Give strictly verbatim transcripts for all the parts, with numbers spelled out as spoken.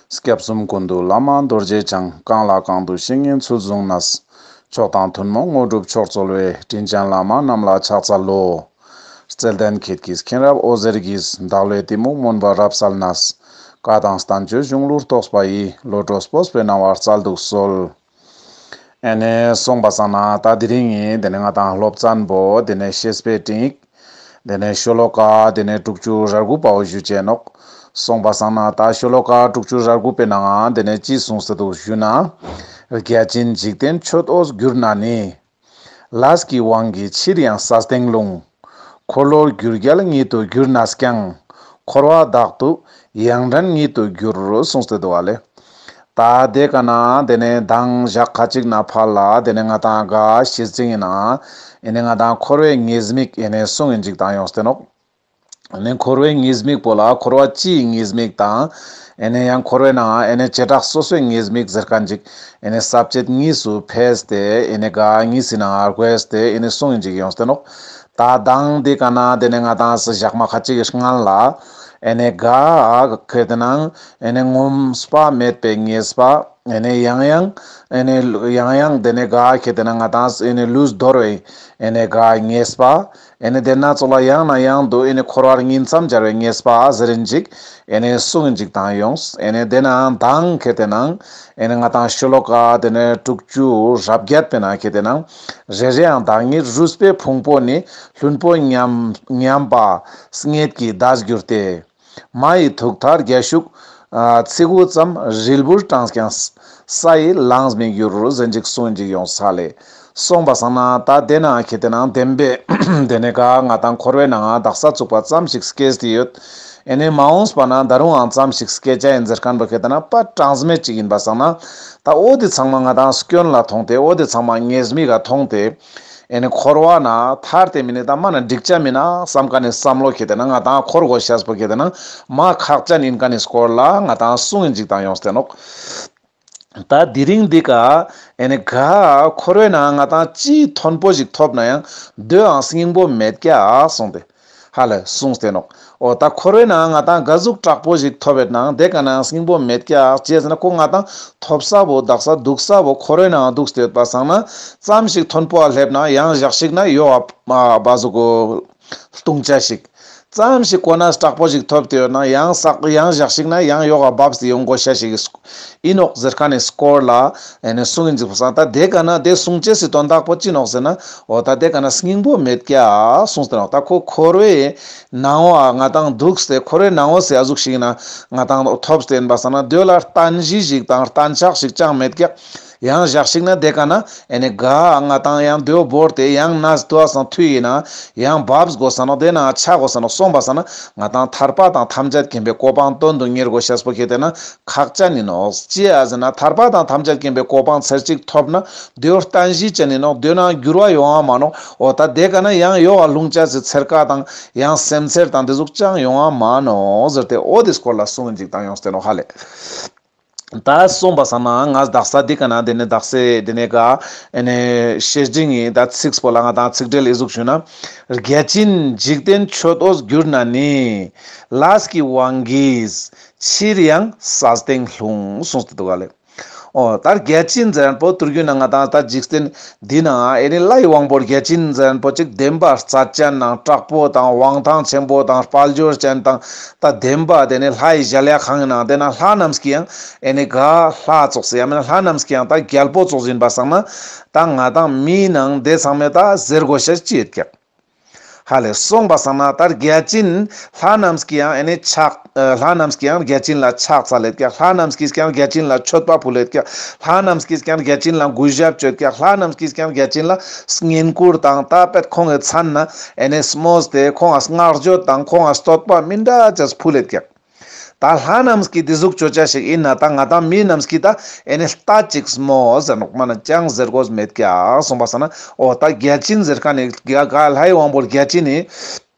སྐྱབས་གསུམ་ཀུན་འདུས་བླ་མ་རྡོ་རྗེ་འཆང་། གང་ལ་གང་འདུལ་བཤེས་གཉེན་ཚུལ་བཟུང་ནས། མཆོག་དང་ཐུན་མོང་དངོས་གྲུབ་མཆོག་སྩོལ་བའི། དྲིན་ཅན་བླ་མ་རྣམས་ལ་ཕྱག་འཚལ་ལོ། བརྩེ་ལྡན་ཁྱེད་ཀྱི་མཁྱེན་རབ་འོད་ཟེར་གྱིས། བདག་བློའི་གཏི་མུག་མུན་པ་རབ་བསལ་ནས། བཀའ་དང་བསྟན་བཅོས་གཞུང་ལུགས་རྟོགས་པ་ཡི། བློ་གྲོས་སྤོབས་པའི་སྣང་བ་སྩལ་དུ་གསོལ། ཨེ་ནེ་སོང་པ་སང་ན་ད་དེ་རིང་ངི་དེ་ནེ་ང་དང་སློབ་ཚན་པོ་དེ་ནེ་བཤེས་པའི་སྤྲིངས་ཡིག་དེ་ནེ་ཤོ་ལོ་ཀ་དེ་ནེ་དྲུག་ཅུ་རེ་དགུ་པའོ་ཞུ་ཅེས་ནོག། སོང་པ་སང་ན་ད་ཤོ་ལོ་ཀ་དྲུག་ཅུ་རེ་དགུ་པའི་ནང་དེ་ནེ་ཅི་གསུངས་ཏེ་འདུག་ཞུ་ན། བརྒྱ་བྱིན་འཇིག་རྟེན་མཆོད་འོས་གྱུར་ན་ནི། ལས་ཀྱི་དབང་གིས་ཕྱིར་ཡང་ས་སྟེང་ལྷུང་། འཁོར་ལོ་སྒྱུ་རྒྱལ་ཉིད་དུ་གྱུར་ནས་ཀྱང་། འཁོར་བ་དག་ཏུ་ཡང་བྲན་ཉིད་དུ་འགྱུར། གསུངས་ཏེ་འདུག་པ་ལེ། ད་དེ་ཀ་ན་དེ་ནེ་མདང་ཞག་ཁ་ཅིག་ནེ་ཕར་ལ་དེ་ནེ་ང་དང་ག་བཤེས་སྤྲིངས་ཡིན་ན་ཨེ་ནེ་ང་དང་འཁོར་བའི་ཉེས་དམིགས་ཨེ་ནེ་གསུངས་ཡིན་ཅིག་དང་ཡོངས་ཏེ་ནོག། ཨེ་ནེ་འཁོར་བའི་ཉེས་དམིགས་པོ་ལ་འཁོར་བ་སྤྱིའི་ཉེས་དམིགས་དང་ཨེ་ནེ་ཡང་འཁོར་བའི་ནང་ཨེ་ནེ་བྱེ་བྲག་སོ་སོའི་ཉེས་དམིགས་ཟེར་མཁན་ཅིག་ཨེ་ནེ་ས་བཅད་གཉིས་སུ་ཕེས་ཏེ་ཨེ་ནེ་ག་གཉིས་སི་ནང་ང་བགོས་ཏེ་ཨེ་ནེ་གསུངས་ཡིན་ཅིག་ཡོངས་ཏེ་ནོག། ད་མདང་དེ་ཀ་ན་དེ་ནེ་ང་དང་ཞག་མ་ཁ་ཅིག་གི་སྔན་ལ་ཨེ་ནེ་ག་ཁེ་དེ་ནང་ཨེ་ནེ་ངོམས་པ་མེད་པའི་ཉེས་པ། ཨེ་ནེ་ཡང་ཡང་ཨེ་ནེ་ཡང་ཡང་དེ་ནེ་ག་ཁེ་དེ་ནང་ང་དང་ཨེ་ནེ་ལུས་འདོར་བའི་ཨེ་ནེ་ག་ཉེས་པ། ཨེ་ནེ་དེ་ན་ཚོ་ལ་ཡང་ནས་ཡང་དུ་ཨེ་ནེ་འཁོར་བར་ཉིང་མཚམས་སྦྱར་བའི་ཉེས་པ་ཟེར་ཡིན་ཅིག་ཨེ་ནེ་གསུངས་ཡིན་ཅིག་དང་ཡོངས། ཨེ་ནེ་དེ་ནང་མདང་ཁེ་དེ་ནང་ཨེ་ནེ་ང་དང་ཤོ་ལོ་ཀ་དེ་ནེ་དྲུག་ཅུ་རེ་བརྒྱད་པའི་ནང་ཁེ་དེ་ནང་རེ་རེའང་བདག་ཉིད་རུས་པའི་ཕུང་པོ་ནི། ལྷུན་པོ་མཉམ་མཉམ་པ་སྙེད་ཀྱི་བརྡས་གྱུར་ཏེ། མ་ཡི་ཐུག་མཐའ་རྒྱ་ཤུག་ཨ་ཚི་གུ་ཙམ་རིལ་བུར་བགྲངས་ཀྱང་ས་ཡི་ལངས་མི་འགྱུར། ཟེར་ཅིག་གསུངས་ཅིག་ཡོངས་ས་ལེ། སོང་པ་སང་ན་ད་དེ་ནང་ཁེ་དེ་ནང་བདེན་པའི་དེ་ནེ་ག་ང་དང་འཁོར་བའི་ནང་ང་དག་ས་ཚུག་པ་ཙམ་ཞིག་སྐྱེས་ཏེ་ཡོད། ཨེ་ནེ་མ་འོངས་པ་ན་ད་རུང་ཨང་ཙམ་ཞིག་སྐྱེ་ཅ་ཡིན་ཟེར་མཁན་པོ་ཁེ་དེ་ནང་པ་གྲངས་མེད་ཅིག་ཡིན་པ་སང་ན་ད་འོ་དེ་ཚང་མ་ང་དང་སྐྱོན་ལ་མཐོང་སྟེ་འོ་དེ་ཚང་མ་ཉེས་དམིགས་ལ་མཐོང་སྟེ། ཨེ་ནེ་འཁོར་བ་ན་ཐར་ཏེ་མིན་ནེ་ད་མ་ན་འགྲིག་ཅ་མིན་ན་བསམ་མཁན་ནི་བསམ་བློ་ཁེ་དེ་ན་ང་དང་འཁོར་དགོས་ཤེས་པོ་ཁེ་དེ་ན་མ་ཁག་ཅན་ཡིན་མཁན་ནི་སྐོར་ལ་ང་དང་གསུངས་ཡིན་ཅིག་དང་ཡོངས་ཏེ་ནོག། ད་དེ་རིང་འདི་ཀ་ཨེ་ནེ་ག་འཁོར་བའི་ནང་ང་དང་ཅི་མཐོན་པོ་ཞིག་ཐོབ་ན་ཡང་དེའང་སྙིང་པོ་མེད་ཀྱག་གསུངས་ཏེ། ཧ་ལེ་གསུངས་ཏེ་ནོག། འོ་ད་འཁོར་བའི་ནང་ང་དང་ག་ཟུག་དྲག་པོ་ཞིག་ཐོབ་པའི་ནང་དེ་ཀ་ནའང་སྙིང་པོ་མེད་ཀྱག། ཅི་ཟེར་ན་ཁོ་ང་དང་ཐོབ་ས་བོ་དག་ས་འདུག་ས་བོ་འཁོར་བའི་ནང་འདུག་སྟེ་ཡོད་པ་སང་ན་ཙམ་ཞིག་མཐོན་པོ་ལ་སླེབས་ན་ཡང་ཞག་ཞིག་ན་ཡོག་ག་བབ་ཟུག་གོ་ལྟུང་ཅ་ཞིག། ཙམ་ཞིག་གོ་གནས་དྲག་པོ་ཞིག་ཐོབ་སྟེ་ཡོད་ན་ཡང་ས་ཡང་ཞག་ཞིག་ན་ཡང་ཡོག་ག་བབས་ཏེ་ཡོང་དགོས་ཤ་ཞིག་ཨིན་ནོག་ཟེར་མཁན་ནི་སྐོར་ལ་ཨེ་ནེ་གསུངས་ཡིན་ཅིག་པ་སང་ད་དེ་ཀ་ན་དེ་གསུང་ཅེས་སི་དོན་དག་པོ་ཅི་ནོག་ཟེར་ན། འོ་ད་དེ་ཀ་ན་སྙིང་པོ་མེད་ཀྱག་གསུངས་ཏེ་ནོག། ད་ཁོ་འཁོར་བའི་ནང་ང་ང་དང་འདུག་སྟེ་འཁོར་བའི་ནང་ང་སེ་ཨ་ཟུག་ཞིག་ན་ང་དང་ཐོབ་སྟེ་ཡིན་པ་སང་ན་དེ་ལ་རྟེན་གཞི་ཞིག་དང་རྟེན་ཆགས་ཤིག་ཅང་མེད་ཀྱག། ཡང་ཞག་ཞིག་ན་དེ་ཀ་ན་ཨེ་ནེ་ག་ང་དང་ཡང་དེ་བོ་བོར་ཏེ་ཡང་ན་དུ་བ་སང་མཐུ་ཡིན་ན་ཡང་བབས་དགོས་ས་ནོག། དེ་ན་ཆ་དགོས་ས་ནོག། སོང་པ་སང་ན་ང་དང་ཐར་པ་དང་ཐམས་ཅད་མཁྱེན་པའི་གོ་འཕང་དོན་དུ་གཉེར་དགོས་ཤེས་པོ་ཁེ་དེ་ན་ཁག་ཅན་ཡིན་ནོག། ཅི་ཡ་ཟེར་ན་ཐར་པ་དང་ཐམས་ཅད་མཁྱེན་པའི་གོ་འཕང་ཚར་གཅིག་ཐོབ་ན་དེ་བོ་རྟེན་གཞི་ཅན་ཡིན་ནོག། དེ་ན་འགྱུར་བ་ཡོང་བ་མ་ནོག། འོ་ད་དེ་ཀ་ན་ཡང་ཡོག་ག་ལྷུང་ཅ་སི་ཚེར་ཀ་དང་ཡང་སེམས་ཚེར་དང་དེ་ཟུག་ཅང་ཡོང་བ་མ་ནོག་ཟེར་ཏེ་འོ་དེ་སྐོར་ལ་གསུངས་ཡིན་ཅིག་དང་ཡོངས་ཏེ་ནོག་ཧ་ལེ། ད་སོང་པ་སང་ན་ང་དག་ས་འདི་ཀ་ན་དེ་ནེ་དག་ས་དེ་ནེ་ག་ཨེ་ནེ་བཤེས་སྤྲིངས་ཡིན། ད་ཚིགས་པོ་ལ་ང་དང་ཚིག་འགྲེལ་ཨི་ཟུག་ཞུ་ན། བརྒྱ་བྱིན་འཇིག་རྟེན་མཆོད་འོས་གྱུར་ན་ནི། ལས་ཀྱི་དབང་གིས་ཕྱིར་ཡང་ས་སྟེང་ལྷུང་། གསུངས་ཏེ་འདུག་ག་ལེ། འོ་ད་བརྒྱ་བྱིན་ཟེར་མཁན་པོ་ཐུར་རྒྱུད་ན་ང་དང་ད་འཇིག་རྟེན་འདི་ན་ཨེ་ནེ་ལྷའི་དབང་པོ་བརྒྱ་བྱིན་ཟེར་མཁན་པོ་ཅིག་བདེན་པ་རྩ་ཅན་དང་དྲག་པོ་དང་དབང་ཐང་ཆེན་པོ་དང་དཔལ་འབྱོར་ཅན་དང་ད་བདེན་པ་དེ་ནེ་ལྷའི་གཞལ་ཡས་ཁང་ཡིན་ན་དེ་ན་ལྷ་རྣམས་ཀྱི་ཡང་ཨེ་ནེ་ག་ལྷ་ཙོགས་སེ་ཡང་མིན་ན་ལྷ་རྣམས་ཀྱི་ཡང་ད་རྒྱལ་པོ་ཙོགས་ཡིན་པ་སང་ན་ད་ང་དང་མིའི་ནང་དེ་ཚང་མས་ད་ཟེར་དགོས་ཤེས་ཅི་ཡོད་ཀྱག། ཧ་ལེ་སོང་པ་སང་ན་ད་བརྒྱ་བྱིན་ལྷ་རྣམས་ཀྱི་ཡང་ཨེ་ནེ་ཕྱག་ལྷ་རྣམས་ཀྱི་ཡང་བརྒྱ་བྱིན་ལ་ཕྱག་འཚལ་ལེད་ཀྱག། ལྷ་རྣམས་ཀྱིས་ཀྱང་བརྒྱ་བྱིན་ལ་མཆོད་པ་ཕུལ་ལེད་ཀྱག། ལྷ་རྣམས་ཀྱིས་ཀྱང་བརྒྱ་བྱིན་ལ་གུས་ཞབས་བཅོས་ཀྱག། ལྷ་རྣམས་ཀྱིས་ཀྱང་བརྒྱ་བྱིན་ལ་བསྙེན་བཀུར་དང་ད་པད་ཁོང་གི་མཚན་ན་ཨེ་ནེ་སྨོས་ཏེ་ཁོང་ང་བསྔགས་བརྗོད་དང་ཁོང་ང་བསྟོད་པ་མི་འདྲ་ཅེས་ཕུལ་ལེད་ཀྱག། ད་ལྷ་རྣམས་ཀྱིས་འདི་ཟུག་ཅོ་ཅེས་ཞིག་ཡིན་ན་ད་ང་དང་མི་རྣམས་ཀྱིས་ད་ཨེ་ནེ་ལྟ་ཅིག་སྨོ་ཟེར་ནོག། མ་ན་ཅང་ཟེར་དགོས་མེད་ཀྱག་གསུངས་པ་སང་ན། འོ་ད་བརྒྱ་བྱིན་ཟེར་མཁན་ནི་ག་ག་ལྷའི་དབང་པོ་བརྒྱ་བྱིན་ནི་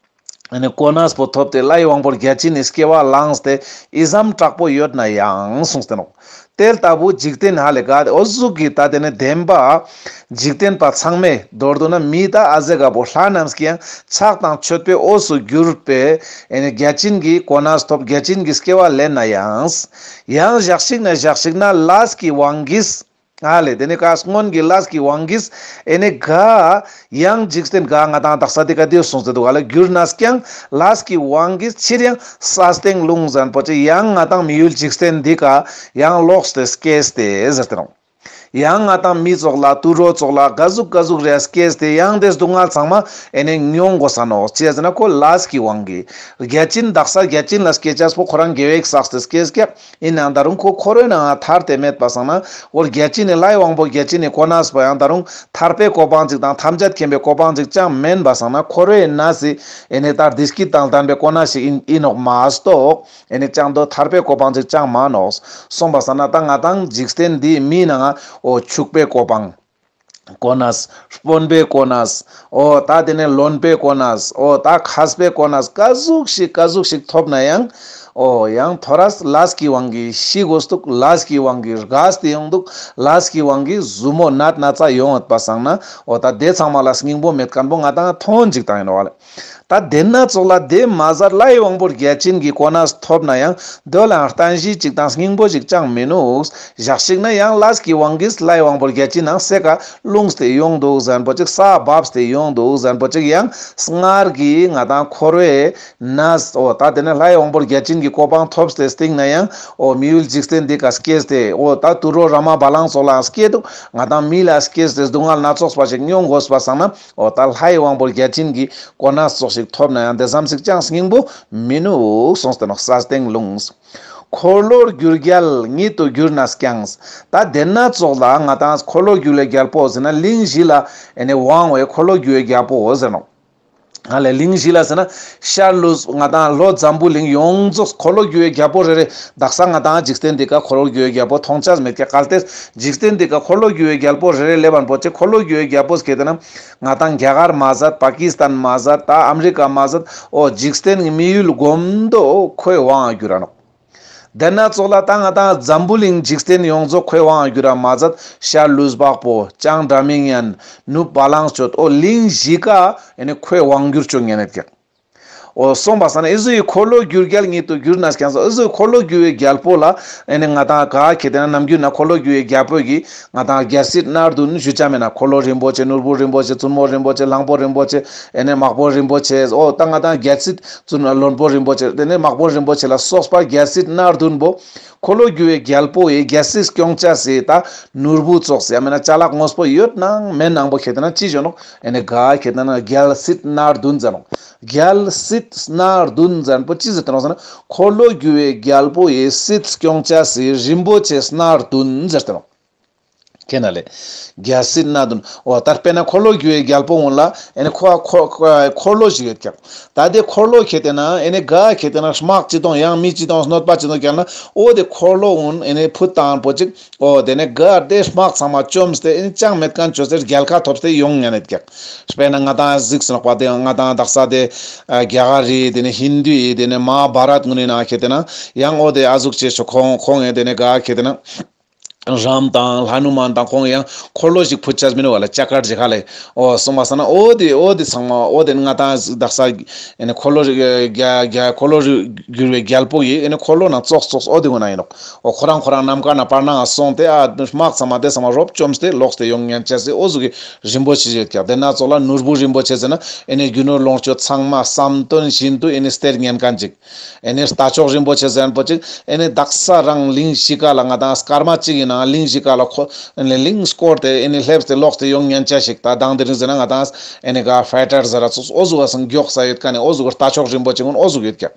ཨ་ནི་གོ་གནས་པོ་ཐོབ་སྟེ་ལྷའི་དབང་པོ་བརྒྱ་བྱིན་ནི་སྐྱེ་བ་བླངས་ཏེ་ཨི་ཙམ་དྲག་པོ་ཡོད་ན་ཡང་གསུངས་ཏེ་ནོག། དེ་ལྟ་བུ་འཇིག་རྟེན་ཧ་ལས་ག་འོ་ཟུག་གི་ད་དེ་ནི་བདེན་པ་འཇིག་རྟེན་པ་ཚང་མས་མདོར་བསྡུ་ན་མི་ད་ཨ་ཟེ་ག་པོ་ལྷ་རྣམས་ཀྱི་ཡང་ཆགས་དང་མཆོད་པའི་འོས་སུ་གྱུར་པའི་ཨེ་ནི་བརྒྱ་བྱིན་གྱི་གོ་གནས་ཐོབ་བརྒྱ་བྱིན་གྱི་སྐྱེ་བ་ལེན་ན་ཡང་ཡང་ཞག་ཞིག་ན་ཞག་ཞིག་ན་ལས་ཀྱི་དབང་གིས། ཨ་ལེ། དེ་ནི་ཀ་སྔོན་གྱི་ལས་ཀྱི་དབང་གིས་ཨེ་ནི་ག་ཡང་འཇིག་རྟེན་ག་ང་དང་དག་ས་དེ་ཀ་དེ་གསུངས་ཏེ་འདུག་ག་ལ། གྱུར་ནས་ཀྱང་ལས་ཀྱི་དབང་གིས་ཕྱིར་ཡང་ས་སྟེང་ལྷུང་ཟེར་ཁན་པོ་ཅིག་ཡང་ང་དང་མི་ཡུལ་འཇིག་རྟེན་འདི་ཀ་ཡང་ལོག་སྟེ་སྐྱེས་ཏེ་ཟེར་ཏེ་ནོག། ཡང་ང་དང་མི་ཙོགས་ལ་དུད་འགྲོ་ཙོགས་ལ་ག་ཟུག་ག་ཟུག་རེ་སྐྱེས་ཏེ་ཡང་དེ་སྡུག་བསྔལ་ཚང་མ་ཨེ་ནི་མྱོང་དགོས་ས་ནོག། ཅི་ཟེར་ན་ཁོ་ལས་ཀྱི་དབང་གིས། བརྒྱ་བྱིན་དག་ས་བརྒྱ་བྱིན་ལ་སྐྱེ་ཅེས་པོ་ཁོ་རང་དགེ་བ་བསགས་ཏེ་སྐྱེས་ཀྱག། ཨིན་ནའང་ད་རུང་ཁོ་འཁོར་བའི་ནང་ཐར་ཏེ་མེད་པ་སང་ན་འོ་བརྒྱ་བྱིན་ནི་ལྷའི་དབང་པོ་བརྒྱ་བྱིན་ནི་གོ་གནས་པོ་ཡང་ད་རུང་ཐར་པའི་གོ་འཕང་ཅིག་དང་ཐམས་ཅད་མཁྱེན་པའི་གོ་འཕང་ཅིག་ཅང་མེན་པ་སང་ན་འཁོར་བའི་ནང་སི་ཨེ་ནི་ད་བདེ་སྐྱིད་དང་ལྡན་པའི་གོ་གནས་ཤིག་ཨིན་ཨིན་ནོག་མ་གཏོགས་ཨེ་ནི་ཅང་དོ་ཐར་པའི་གོ་འཕང་ཅིག་ཅང་མ་ནོག། སོང་པ་སང་ན་ད་ང་དང་འཇིག་རྟེན་འདིའི་མིའི་ནང་ང་འོ་ཕྱུག་པའི་གོ་འཕང་གོ་གནས། དཔོན་པོའི་གོ་གནས། འོ་ད་དེ་ནས་བློན་པོའི་གོ་གནས། འོ་ད་མཁས་པའི་གོ་གནས། ག་ཟུག་ཞིག་ག་ཟུག་ཞིག་ཐོབ་ན་ཡང་། འོ་ཡང་ཐོ་རས་ལས་ཀྱི་དབང་གིས་ཤི་དགོས་འདུག། ལས་ཀྱི་དབང་གིས་རྒས་ཏེ་ཡོང་འདུག། ལས་ཀྱི་དབང་གིས་ཟུར་མོ་ནད་ན་ཚ་ཡོང་ཡོད་པ་སང་ན། འོ་ད་དེ་ཚང་མ་ལ་སྙིང་པོ་མེད་མཁན་པོ་ང་དང་མཐོང་ཅིག་དང་ཡིན་ནོག་ལེ། ད་དེ་ན་ཙོགས་ལ་དེ་མ་ཟད་ལྷའི་དབང་པོ་བརྒྱ་བྱིན་གྱི་གོ་གནས་ཐོབ་ན་ཡང་དོ་ལའང་བརྟན་གཞི་ཅིག་དང་སྙིང་པོ་ཅིག་ཅང་མི་ནུག། ཞག་ཞིག་ན་ཡང་ལས་ཀྱི་དབང་གིས་ལྷའི་དབང་པོ་བརྒྱ་བྱིན་ནང་སེ་ཀ་ལྷུང་སྟེ་ཡོང་འདུག་ཟེར་ཁན་པོ་ཅིག། ས་བབས་ཏེ་ཡོང་འདུག་ཟེར་ཁན་པོ་ཅིག། ཡང་སྔར་གྱི་ང་དང་འཁོར་བའི་ནས་འོ་ད་དེ་ནས་ལྷའི་དབང་པོ་བརྒྱ་བྱིན་གྱི་གོ་འཕང་ཐོབ་སྟེ་སྟིང་ན་ཡང་འོ་མི་ཡུལ་འཇིག་རྟེན་འདི་ཀ་སྐྱེས་ཏེ་འོ་ད་དུད་འགྲོ་ར་མ་བ་ལང་ཙོགས་ལ་སྐྱེས་འདུག། ང་དང་མི་ལ་སྐྱེས་ཏེ་སྡུག་བསྔལ་སྣ་ཚོགས་པ་ཞིག་མྱོང་དགོས་པ་སང་ན། འོ་ད་ལྷའི་དབང་པོ་བརྒྱ་བྱིན་གྱི་གོ་གནས་ཙོགས་ཤིག་ཐོབ་ན་ཡང་དེ་ཙམ་ཞིག་ཅང་སྙིང་པོ་མི་ནུག་གསུངས་ཏེ་ནོག། ས་སྟེང་ལྷུང་། འཁོར་ལོས་སྒྱུར་རྒྱལ་ཉིད་དུ་གྱུར་ནས་ཀྱང་། ད་དེ་ན་ཙོགས་ལ་ང་དང་འཁོར་ལོ་སྒྱུར་བའི་རྒྱལ་པོ་ཟེར་ན་གླིང་བཞི་ལ་ཨེ་ནི་དབང་བའི་འཁོར་ལོ་སྒྱུར་བའི་རྒྱལ་པོ་ཟེར་ནོག། ཧ་ལས་གླིང་བཞི་ལ་ཟེར་ན་ཤར་ལུས་ང་དང་ལྷོ་འཛམ་བུ་གླིང་ཡོངས་རྫོགས་འཁོར་ལོ་སྒྱུར་བའི་རྒྱལ་པོ་རེ་རེ་དག་ས་ང་དང་འཇིག་རྟེན་འདི་ཀ་འཁོར་ལོ་སྒྱུར་བའི་རྒྱལ་པོ་མཐོང་ཆ་མེད་ཀྱག། གལ་ཏེ་འཇིག་རྟེན་འདི་ཀ་འཁོར་ལོ་སྒྱུར་བའི་རྒྱལ་པོ་རེ་རེ་སླེབས་པ་པོ་ཅིག། འཁོར་ལོ་སྒྱུར་བའི་རྒྱལ་པོ་ཟེར་ཏེ་ན་ང་དང་རྒྱ་གར་མ་ཟད་པ་ཀི་སི་ཐན་མ་ཟད་ད་ཨ་མི་རི་ཀ་མ་ཟད་འོ་འཇིག་རྟེན་གྱི་མི་ཡུལ་གོམ་དོ་ཁོའི་དབང་གྱུར་ར་ནོག། དེ་ན་ཙོགས་ལ་ད་ང་དང་འཛམ་བུ་གླིང་འཇིག་རྟེན་ཡོངས་རྫོགས་ཁོའི་དབང་གྱུར་ར་མ་ཟད་ཤར་ལུས་འཕགས་པོ་ལྕང་སྒྲ་མི་སྙན་ནུབ་བ་ལང་སྤྱོད་འོ་གླིང་བཞི་ཀ་ཨེ་ནི་ཁོའི་དབང་གྱུར་ཅོ་ཉན་ནེད་ཀྱག། འོ་སོང་པ་སང་ན་ཨི་ཟུ་ཡི་འཁོར་ལོས་སྒྱུར་རྒྱལ་ཉིད་དུ་གྱུར་ནས་ཀྱང་ཟེར་ཨི་ཟུ་འཁོར་ལོ་སྒྱུར་བའི་རྒྱལ་པོ་ལ་ཨེ་ནི་ང་དང་ག་ཁེ་ཏེ་ན་ནམ་རྒྱུན་ན་འཁོར་ལོ་སྒྱུར་བའི་རྒྱལ་པོ་གི་ང་དང་རྒྱལ་སྲིད་སྣ་བདུན་ཞུ་ཆ་མེད་ན། འཁོར་ལོ་རིན་པོ་ཆེ་ནོར་བུ་རིན་པོ་ཆེ་བཙུན་མོ་རིན་པོ་ཆེ་གླང་པོ་རིན་པོ་ཆེ་ཨེ་ནི་དམག་དཔོན་རིན་པོ་ཆེ་འོ་ད་ང་དང་རྒྱལ་སྲིད་བཙུན་བློན་པོ་རིན་པོ་ཆེ་དེ་ནི་དམག་དཔོན་རིན་པོ་ཆེ་ལ་སོགས་པ་རྒྱལ་སྲིད་སྣ་བདུན་པོ་འཁོར་ལོ་སྒྱུར་བའི་རྒྱལ་པོ་ཡི་རྒྱལ་སྲིད་སྐྱོང་ཆ་སི་ད་ནོར་བུ་ཙོགས་སི་ཡང་མེད་ན་ཅ་ལག་དངོས་པོ་ཡོད་ནང་མེད་ནང་པོ་ཁེ་ཏེ་ན་ཅི་ཞུ་ནོག། ཨེ་ནི་ག་ཁེ་ཏེ་ན་རྒྱལ་སྲིད་སྣ་བདུན་ཟེར་ནོག། རྒྱལ་སྲིད་སྣ་བདུན་ཟེར་པོ་ཅི་ཟེར་ཏེ་ནོག་ཟེར་ན་འཁོར་ལོ་སྒྱུར་བའི་རྒྱལ་པོ་ཡི་སྲིད་སྐྱོང་ཆ་སི་རིན་པོ་ཆེ་སྣ་བདུན་ཟེར་ཏེ་ནོག། ཁེ་ན་ལེ། རྒྱལ་སྲིད་སྣ་བདུན། འོ་ད་དཔེར་ན་འཁོར་ལོ་སྒྱུར་བའི་རྒྱལ་པོ་གུན་ལ་ཨེ་ནི་ཁོ་ཁོ་ཁོ་འཁོར་ལོ་ཞིག་ཡོད་ཀྱག། ད་དེ་འཁོར་ལོ་ཁེ་ཏེ་ན་ཨེ་ནི་ག་ཁེ་ཏེ་ན་དམག་ཅི་དང་ཡང་མི་ཅི་དང་གནོད་པ་ཅི་དང་ཀྱག་ན་འོ་དེ་འཁོར་ལོ་གུན་ཨེ་ནི་ཕུད་དང་པོ་ཅིག། འོ་དེ་ནས་ག་དེ་དམག་ཚང་མ་བཅོམ་སྟེ་ཨེ་ནི་ཅང་མེད་མཁན་ཅོས་ཏེ་རྒྱལ་ཁ་ཐོབ་སྟེ་ཡོང་ཉན་ནེད་ཀྱག། དཔེར་ན་ང་དང་གཟིགས་སོང་པ་དེ་ང་དང་དག་ས་དེ་ཨ་རྒྱ་གར་རི་དེ་ནས་ཧིན་དུ་ཡི་དེ་ནས་མ་ཧཱ་བྷ་རཏ་གུན་ནི་ནང་ཁེ་ཏེ་ན་ཡང་འོ་དེ་ཨ་ཟུག་ཅེས་ཆོ་ཁོང་ཁོང་ཡང་དེ་ནས་ག་ཁེ་ཏེ་ན། རམ་དང་ཧ་ནུ་མན་དང་ཁོང་ཡང་འཁོར་ལོ་ཞིག་ཕུད་ཆ་མི་ནུག་པ་ལ་ཅ་ཀར་ཅིག་ཧ་ལས། འོ་སོང་པ་སང་ན་འོ་དེ་འོ་དེ་ཚང་མ་འོ་དེ་ང་དང་དག་ས་ཨེ་ནི་འཁོར་ལོ་རི་རྒྱ་རྒྱ་འཁོར་ལོ་རི་སྒྱུར་བའི་རྒྱལ་པོ་ཡི་ཨེ་ནི་འཁོར་ལོ་ནང་ཙོགས་ཙོགས་འོ་དེ་གུན་ན་ཡིན་ནོག། འོ་ཁོ་རང་ཁོ་རང་ནམ་མཁའ་ན་བར་སྣང་ང་སོང་སྟེ་ཨ་དམག་ཚང་མ་དེ་ཚང་མ་རོབ་བཅོམ་སྟེ་ལོག་སྟེ་ཡོང་ཉན་ཆ་སི་འོ་ཟུག་གི་རིན་པོ་ཆེ་ཡོད་ཀྱག། དེ་ན་ཙོགས་ལ་ནོར་བུ་རིན་པོ་ཆེ་ཟེར་ན་ཨེ་ནི་རྒྱུ་ནོར་ལོངས་སྤྱོད་ཚང་མ་བསམ་དོན་བཞིན་དུ་ཨེ་ནི་སྟེར་ཉན་མཁན་ཅིག། ཨེ་ནི་རྟ་མཆོག་རིན་པོ་ཆེ་ཟེར་པོ་ཅིག། ཨེ་ནི་དག་ས་རང་གླིང་བཞི་ཀ་ལ་ང་དང་སྐར་མ་གཅིག་གི་ནང་གླིང་བཞི་ཀ་ལ་ཁོ་ཨེ་ནི་གླིང་སྐོར་ཏེ་ཨེ་ནི་སླེབས་ཏེ་ལོག་སྟེ་ཡོང་ཉན་ཆ་ཞིག། ད་དང་དེ་རིང་ཟེར་ན་ང་དང་ཨེ་ནི་ག་ཕའི་ཊར་ཟེར་ར་ཙོགས་འོ་ཟུག་པ་སང་མགྱོགས་ས་ཡོད་མཁན་ནི་འོ་ཟུག་གི་རྟ་མཆོག་རིན་པོ་ཆེ་གུན་འོ་ཟུག་ཡོད་ཀྱག།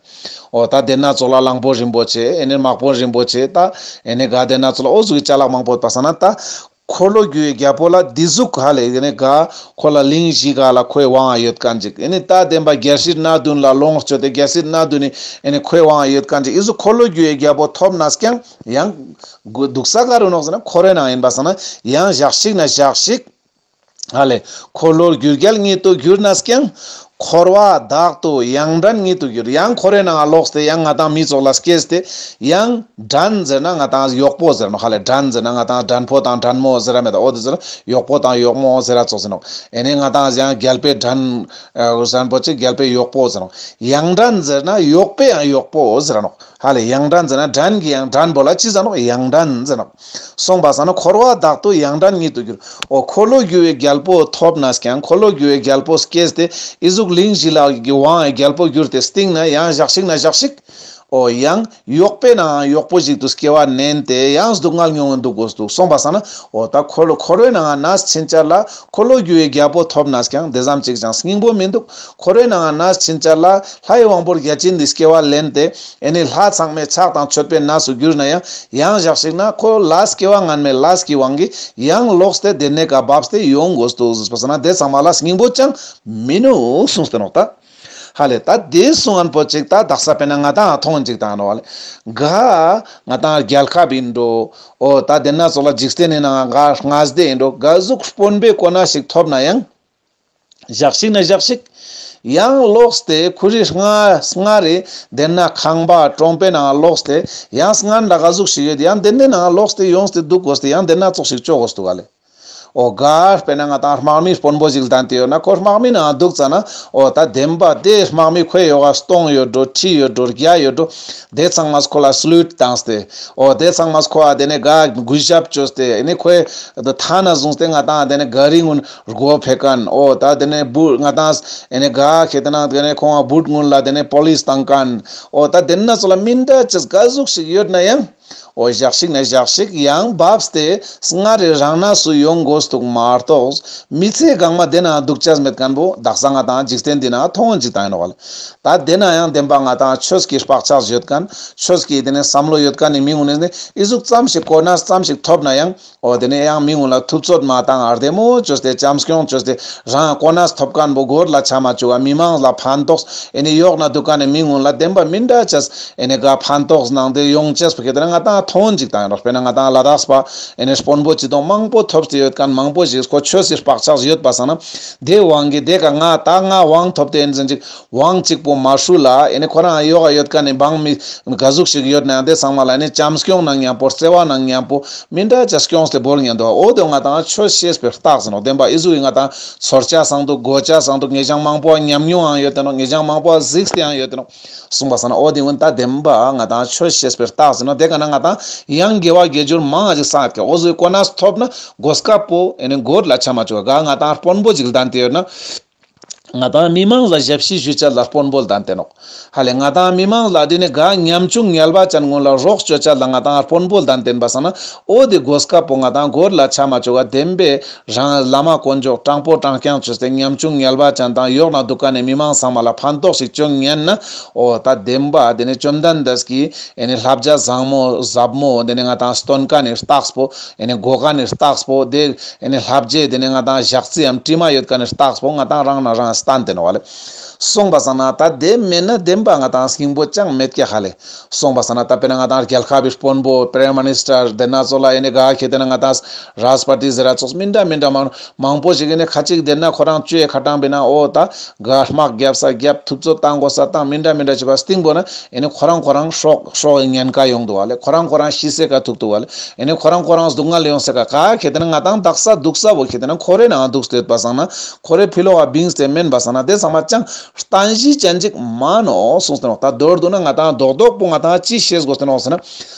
འོ་ད་དེ་ན་ཙོགས་ལ་གླང་པོ་རིན་པོ་ཆེ་ཨེ་ནི་དམག་དཔོན་རིན་པོ་ཆེ་ད་ཨེ་ནི་ག་དེ་ན་ཙོགས་ལ་འོ་ཟུག་གི་ཅ་ལག་མང་པོ་ཡོད་པ་སང་ན་ད། འཁོར་ལོ་སྒྱུར་བའི་རྒྱལ་པོ་ལ་འདི་ཟུག་ཧ་ལས་ཨེ་ནི་ག་ཁོ་ལ་གླིང་བཞི་ཀ་ལ་ཁོའི་དབང་ཡོད་མཁན་ཅིག། ཨེ་ནི་ད་བདེན་པ་རྒྱལ་སྲིད་སྣ་བདུན་ལ་ལོངས་སྤྱོད་དེ་རྒྱལ་སྲིད་སྣ་བདུན་ནི་ཨེ་ནི་ཁོའི་དབང་ཡོད་མཁན་ཅིག། ཨི་ཟུག་འཁོར་ལོ་སྒྱུར་བའི་རྒྱལ་པོ་ཐོབ་ནས་ཀྱང་ཡང་སྡུག་ས་ག་རུ་ནོག་ཟེར་ན་འཁོར་བའི་ནང་ཡིན་པ་སང་ན་ཡང་ཞག་ཞིག་ན་ཞག་ཞིག་ཧ་ལས་འཁོར་ལོས་སྒྱུར་རྒྱལ་ཉིད་དུ་གྱུར་ནས་ཀྱང་། འཁོར་བ་དག་ཏུ་ཡང་བྲན་ཉིད་དུ་གྱུར། ཡང་འཁོར་བའི་ནང་ལོགས་ཏེ་ཡང་ང་ཏང་མི་ཚོགས་ལ་སྐྱེས་ཏེ་ཡང་བྲན་ཟེར་ན་ང་ཏང་གཡོག་པོ་ཟེར་ནོག་ཧ་ལེ། བྲན་ཟེར་ན་ང་ཏང་བྲན་པོ་དང་བྲན་མོ་ཟེར་ར་མེད་ད། འོ་དེ་ཟེར་ན་གཡོག་པོ་དང་གཡོག་མོ་ཟེར་ར་ཙོགས་ཟེར་ནོག། ཨེ་ནེ་ང་ཏང་ཡང་རྒྱལ་པོའི་བྲན་ཨ་ཟེར་པོ་ཅིག་རྒྱལ་པོའི་གཡོག་པོ་ཟེར་ནོག། ཡང་བྲན་ཟེར་ན་གཡོག་པོའི་ཡང་གཡོག་པོ་ཟེར་ར་ནོག། ཧ་ལེ་ཡང་བྲན་ཟེར་ན་བྲན་གྱི་ཡང་བྲན་པོ་ལ་ཅི་ཟེར་ནོག། ཡང་བྲན་ཟེར་ནོག། སོང་པ་སང་ན་འཁོར་བ་དག་ཏུ་ཡང་བྲན་ཉིད་དུ་གྱུར། འོ་འཁོར་ལོས་སྒྱུར་བའི་རྒྱལ་པོ་ཐོབ་ནས་ཀྱང་འཁོར་ལོས་སྒྱུར་བའི་རྒྱལ་པོ་སྐྱེས་ཏེ་ཨི་ཟུག་གླིང་བཞི་ལ་གི་དབང་བའི་རྒྱལ་པོ་གྱུར་ཏེ་སྟིང་ན་ཡང་ཞག་ཞིག་ན་ཞག་ཞིག། འོ་ཡང་གཡོག་པོའི་ནང་གཡོག་པོ་ཞིག་ཏུ་སྐྱེ་བ་ནན་ཏེ་ཡང་སྡུག་བསྔལ་མྱོང་འདུག་དགོས་འདུག། སོང་པ་སང་ན་འོ་ད་འཁོར་ལོ་འཁོར་བའི་ནང་ན་ཕྱིན་ཆད་ལ་འཁོར་ལོས་སྒྱུར་བའི་རྒྱལ་པོ་ཐོབ་ནས་ཀྱང་དེ་ཙམ་ཅིག་ཅང་སྙིང་པོ་མི་འདུག། འཁོར་བའི་ནང་ན་ཕྱིན་ཆད་ལ་ལྷའི་དབང་པོ་བརྒྱ་བྱིན་འདི་སྐྱེ་བ་ལེན་ཏེ་ཨེ་ནེ་ལྷ་ཚང་མའི་ཕྱག་དང་མཆོད་པའི་གནས་སུ་གྱུར་ན་ཡང་ཡང་ཞག་ཞིག་ན་ཁོ་ལ་སྐྱེ་བ་སྔན་མའི་ལས་ཀྱི་དབང་གིས་ཡང་ལོག་སྟེ་དེ་ནེ་ཀ་བབས་ཏེ་ཡོང་དགོས་འདུག་ཟེར་པ་སང་ན་དེ་ཚང་མ་ལ་སྙིང་པོ་ཅང་མི་འདུག་གསུངས་ཏེ་ནོག་ད། ཧ་ལེ་ད་དེ་གསུང་ངན་པོ་ཅིག་ད་དག་ས་དཔེར་ན་ང་ཏང་མཐོང་ཅིག་དང་ནོག་ལེ། ག་ང་ཏང་རྒྱལ་ཁབ་ཡིན་འགྲོ། འོ་ད་དེ་ན་ཚོགས་ལ་འཇིག་རྟེན་ནི་ནང་ག་ལྔ་སྡེ་ཡིན་འགྲོ། ག་ཟུག་དཔོན་པོའི་གོ་གནས་ཤིག་ཐོབ་ན་ཡང་ཞག་ཞིག་ན་ཞག་ཞིག་ཡང་ལོག་སྟེ་ཁོ་རི་སྔ་སྔ་རེ་དེ་ན་ཁང་པ་གྲོང་པའི་ནང་ལོག་སྟེ་ཡང་སྔན་ལ་ག་ཟུག་ཞིག་ཡོད་ཡང་དེ་ནེ་ནང་ལོག་སྟེ་ཡོང་སྟེ་འདུག་དགོས་ཏེ་ཡང་དེ་ན་ཚོགས་ཤིག་ཅོ་དགོས་འདུག་ག་ལེ། འོ་ག་དཔེར་ན་ང་ཏང་དམག་མི་དཔོན་པོ་ཞིག་ལྡན་ཏེ་ཡོད་ན་ཁོ་དམག་མི་ནང་འདུག་ཙ་ན་འོ་ད་བདེན་པ་དེ་དམག་མི་ཁོའི་ཡོག་ག་སྟོང་ཡོད་འགྲོ་ཁྲི་ཡོད་འགྲོ་བརྒྱ་ཡོད་འགྲོ། དེ་ཚང་མ་ཁོ་ལ་སླུད་བཏང་སྟེ་འོ་དེ་ཚང་མ་ཁོ་ཨ་དེ་ནེ་ག་གུས་ཞབས་བཅོས་ཏེ་ཨེ་ནེ་ཁོའི་ཐ་ན་བཟུང་སྟེ་ང་ཏང་དེ་ནེ་ག་རི་གུན་སྒོ་ཕེ་མཁན། འོ་ད་དེ་ནེ་བུ་ང་ཏང་ཨེ་ནེ་ག་ཁེ་ཏེ་ན་དེ་ནེ་ཁོང་བུད་གུན་ལ་དེ་ནེ་པོ་ལིས་བཏང་མཁན། འོ་ད་དེ་ན་ཚོགས་ལ་མི་འདྲ་ཅེས་ག་ཟུག་ཞིག་ཡོད་ན་ཡང་། འོ་ཞག་ཞིག་ན་ཞག་ཞིག་ཡང་བབས་ཏེ་སྔ་རེ་རང་གནས་སུ་ཡོང་དགོས་འདུག་མ་གཏོགས་མི་ཚེ་གང་མ་དེ་ན་འདུག་ཅེས་མེད་མཁན་པོ་དག་ས་ང་ཏང་འཇིག་རྟེན་འདི་ན་མཐོང་ཅིག་དང་ཡིན་ནོག་ལེ། ད་དེ་ན་ཡང་བདེན་པ་ང་ཏང་ཆོས་ཀྱི་བག་ཆགས་ཡོད་མཁན་ཆོས་ཀྱི་དེ་ནེ་བསམ་བློ་ཡོད་མཁན་ནི་མི་གུན་ནི་ཨི་ཟུག་ཙམ་ཞིག་གོ་གནས་ཙམ་ཞིག་ཐོབ་ན་ཡང་། འོ་དེ་ནེ་ཡང་མི་གུན་ལ་ཐུབ་ཚོད་མ་བཏང་ཨར་བདེ་མོ་བཅོས་ཏེ་བྱམས་སྐྱོང་བཅོས་ཏེ་རང་གོ་གནས་ཐོབ་མཁན་པོ་སྒོར་ལ་ཆ་མ་བཅུག་ག་མི་མང་ལ་ཕན་ཐོགས་ཨེ་ནེ་ཡོག་ན་འདུག་མཁན་ནི་མི་གུན་ལ་བདེན་པ་མི་འདྲ་ཅེས་ཨེ་ནེ་ག་ཕན་ཐོགས་གནང་སྟེ་ཡོང་ཅེས་པོ་ཁེ་ཏེ་ན་ང་ཏང་མཐོང་ཅིག་དང་ཡིན་ནོག། དཔེར་ན་ང་ཏང་ལ་དྭགས་པ་ཨེ་ནེ་དཔོན་པོ་ཅི་དང་མང་པོ་ཐོབ་སྟེ་ཡོད་མཁན་མང་པོ་ཞིག་ཁོ་ཆོས་སི་བག་ཆགས་ཡོད་པ་སང་ན་དེ་དབང་གིས་དེ་ཀ་ང་ད་ང་དབང་ཐོབ་སྟེ་ཡིན་ཟེར་ཅིག་དབང་གཅིག་པོ་མ་ཧྲུལ་ལ་ཨེ་ནེ་ཁོ་རང་ཡོག་ག་ཡོད་མཁན་ནི་འབངས་མི་ག་ཟུག་ཞིག་ཡོད་ན་ཡང་དེ་ཚང་མ་ལ་ཨེ་ནེ་བྱམས་སྐྱོང་ནང་མཉམ་པོ་བརྩེ་བ་ནང་མཉམ་པོ་མི་འདྲ་ཅེས་སྐྱོངས་ཏེ་བོར་ཉན་འདུག། འོ་དེ་ང་ཏང་ཆོས་ཤེས་པའི་རྟགས་ཡིན་ནོག། བདེན་པ་ཨི་ཟུག་གི་ང་ཏང་ཚོར་ཅེས་སང་འདུག་གོ་ཅེས་སང་འདུག་ངེ་ཅང་མང་པོ་ཉམས་མྱོང་ཡང་ཡོད་དེ་ནོག། ངེ་ཅང་མང་པོ་གཟིགས་ཏེ་ཡང་ཡོད་དེ་ནོག། གསུངས་པ་སང་ན་འོ་དེ་ཀུན་ད་བདེན་པ་ང་ཏང་ཆོས་ཤེས་པའི་རྟགས་ཡིན་ནོག། དེ་ཀ་ན་ང་ཏང་ཡང་དགེ་བ་དགེ་སྦྱོར་མང་ང་ཅིག་བསགས་ཀྱག། འོ་ཟུག་གོ་གནས་ཐོབ་ན་གོ་སྐབས་པོ་ཨེ་ནེ་སྒོར་ལ་ཆ་མ་བཅུག་ག་ང་ཏང་དཔོན་པོ་ཅིག་ལྡན་ཏེ་ཡོད་ན། ང་ཏང་མི་མང་ལ་ཞབས་ཕྱི་ཞུ་ཅེས་ལ་དཔོན་པོ་ལྡན་ཏེ་ནོག། ཧ་ལེ་ང་ཏང་མི་མང་ལ་དེ་ནེ་ག་ཉམ་ཆུང་ངལ་བ་ཅན་ཀུན་ལ་རོགས་བཅོ་ཅེས་ལ་ང་ཏང་དཔོན་པོ་ལྡན་ཏེ་ཡིན་པ་སང་ན་འོ་དེ་གོ་སྐབས་པོ་ང་ཏང་སྒོར་ལ་ཆ་མ་བཅུག་ག་བདེན་པའི་རང་བླ་མ་དཀོན་མཆོག་དྲང་པོ་དྲང་རྐྱང་བཅོས་ཏེ་ཉམ་ཆུང་ངལ་བ་ཅན་དང་ཡོག་ན་འདུག་མཁན་ནི་མི་མང་ཚང་མ་ལ་ཕན་ཐོགས་ཤིག་བཅོ་ཉན་ན་འོ་ད་བདེན་པ་དེ་ནེ་བཅོམ་ལྡན་འདས་ཀྱིས་ཨེ་ནེ་བསླབ་བྱ་བཟང་མོ་ཟབ་མོ་དེ་ནེ་ང་ཏང་སྟོན་མཁན་ནི་རྟགས་པོ་ཨེ་ནེ་གོ་མཁན་ནི་རྟགས་པོ་དེ་ཨེ་ནེ་བསླབ་བྱའི་དེ་ནེ་ང་ཏང་ཞག་རྩི་ཡམ་དྲི་མ་ཡོད་མཁན་ནི་རྟགས་པོ་ང་ཏང་རང་ན་རང་བསྟན་ཏེ་ནོག་བ་ལེ། གསུངས་པ་སང་ན་ད་དེ་མེད་ན་བདེན་པ་ང་ཏང་སྙིང་པོ་ཅང་མེད་ཀྱག་ཧ་ལེ། གསུངས་པ་སང་ན་ད་དཔེར་ན་ང་ཏང་རྒྱལ་ཁབ་པའི་དཔོན་པོ་པྲེམ་མི་ནིས་ཊར་དེ་ན་ཚོགས་ལ་ཨེ་ནེ་ག་ཁེ་ཏེ་ན་ང་ཏང་རཱས་པ་ཏི་ཟེར་ར་ཙོགས་མི་འདྲ་མི་འདྲ་མང་མང་པོ་ཞིག་ཨེ་ནེ་ཁ་ཅིག་དེ་ན་ཁོ་རང་བཅོས་ཁ་ཏང་པའི་ན་འོ་ད་ག་དམག་རྒྱབ་ས་རྒྱབ་ཐུབ་ཚོད་བཏང་དགོས་ས་བཏང་མི་འདྲ་མི་འདྲ་བྱེད་པ་སྟིང་པོ་ན་ཨེ་ནེ་ཁོ་རང་ཁོ་རང་སྲོག་སྲོག་གི་ཉེན་ཁ་ཡོང་འདུག་བ་ལེ། ཁོ་རང་ཁོ་རང་ཤི་སའི་ཀ་ཐུག་འདུག་བ་ལེ། ཨེ་ནེ་ཁོ་རང་ཁོ་རང་སྡུག་བསྔལ་ཡོང་སའི་ཀ་ག་ཁེ་ཏེ་ན་ང་ཏང་དག་ས་འདུག་ས་བོ་ཁེ་ཏེ་ན་ཁོ་རེ་ནང་འདུག་སྟེ་ཡོད་པ་སང་ན་ཁོ་རེ་ཕི་ལོག་ག་བིངས་ཏེ་མེན་པ་སང་ན་དེ་ཚང་མ་ཅང་བརྟན་གཞི་ཅན་ཅིག་མ་ནོག་གསུངས་ཏེ་ནོག། ད་མདོར་བསྡུ་ན་ང་ཏང་རྡོག་རྡོག་པོ་ང་ཏང་ཅི་ཤེས་དགོས་ཏེ་ནོག་ཟེར་ན།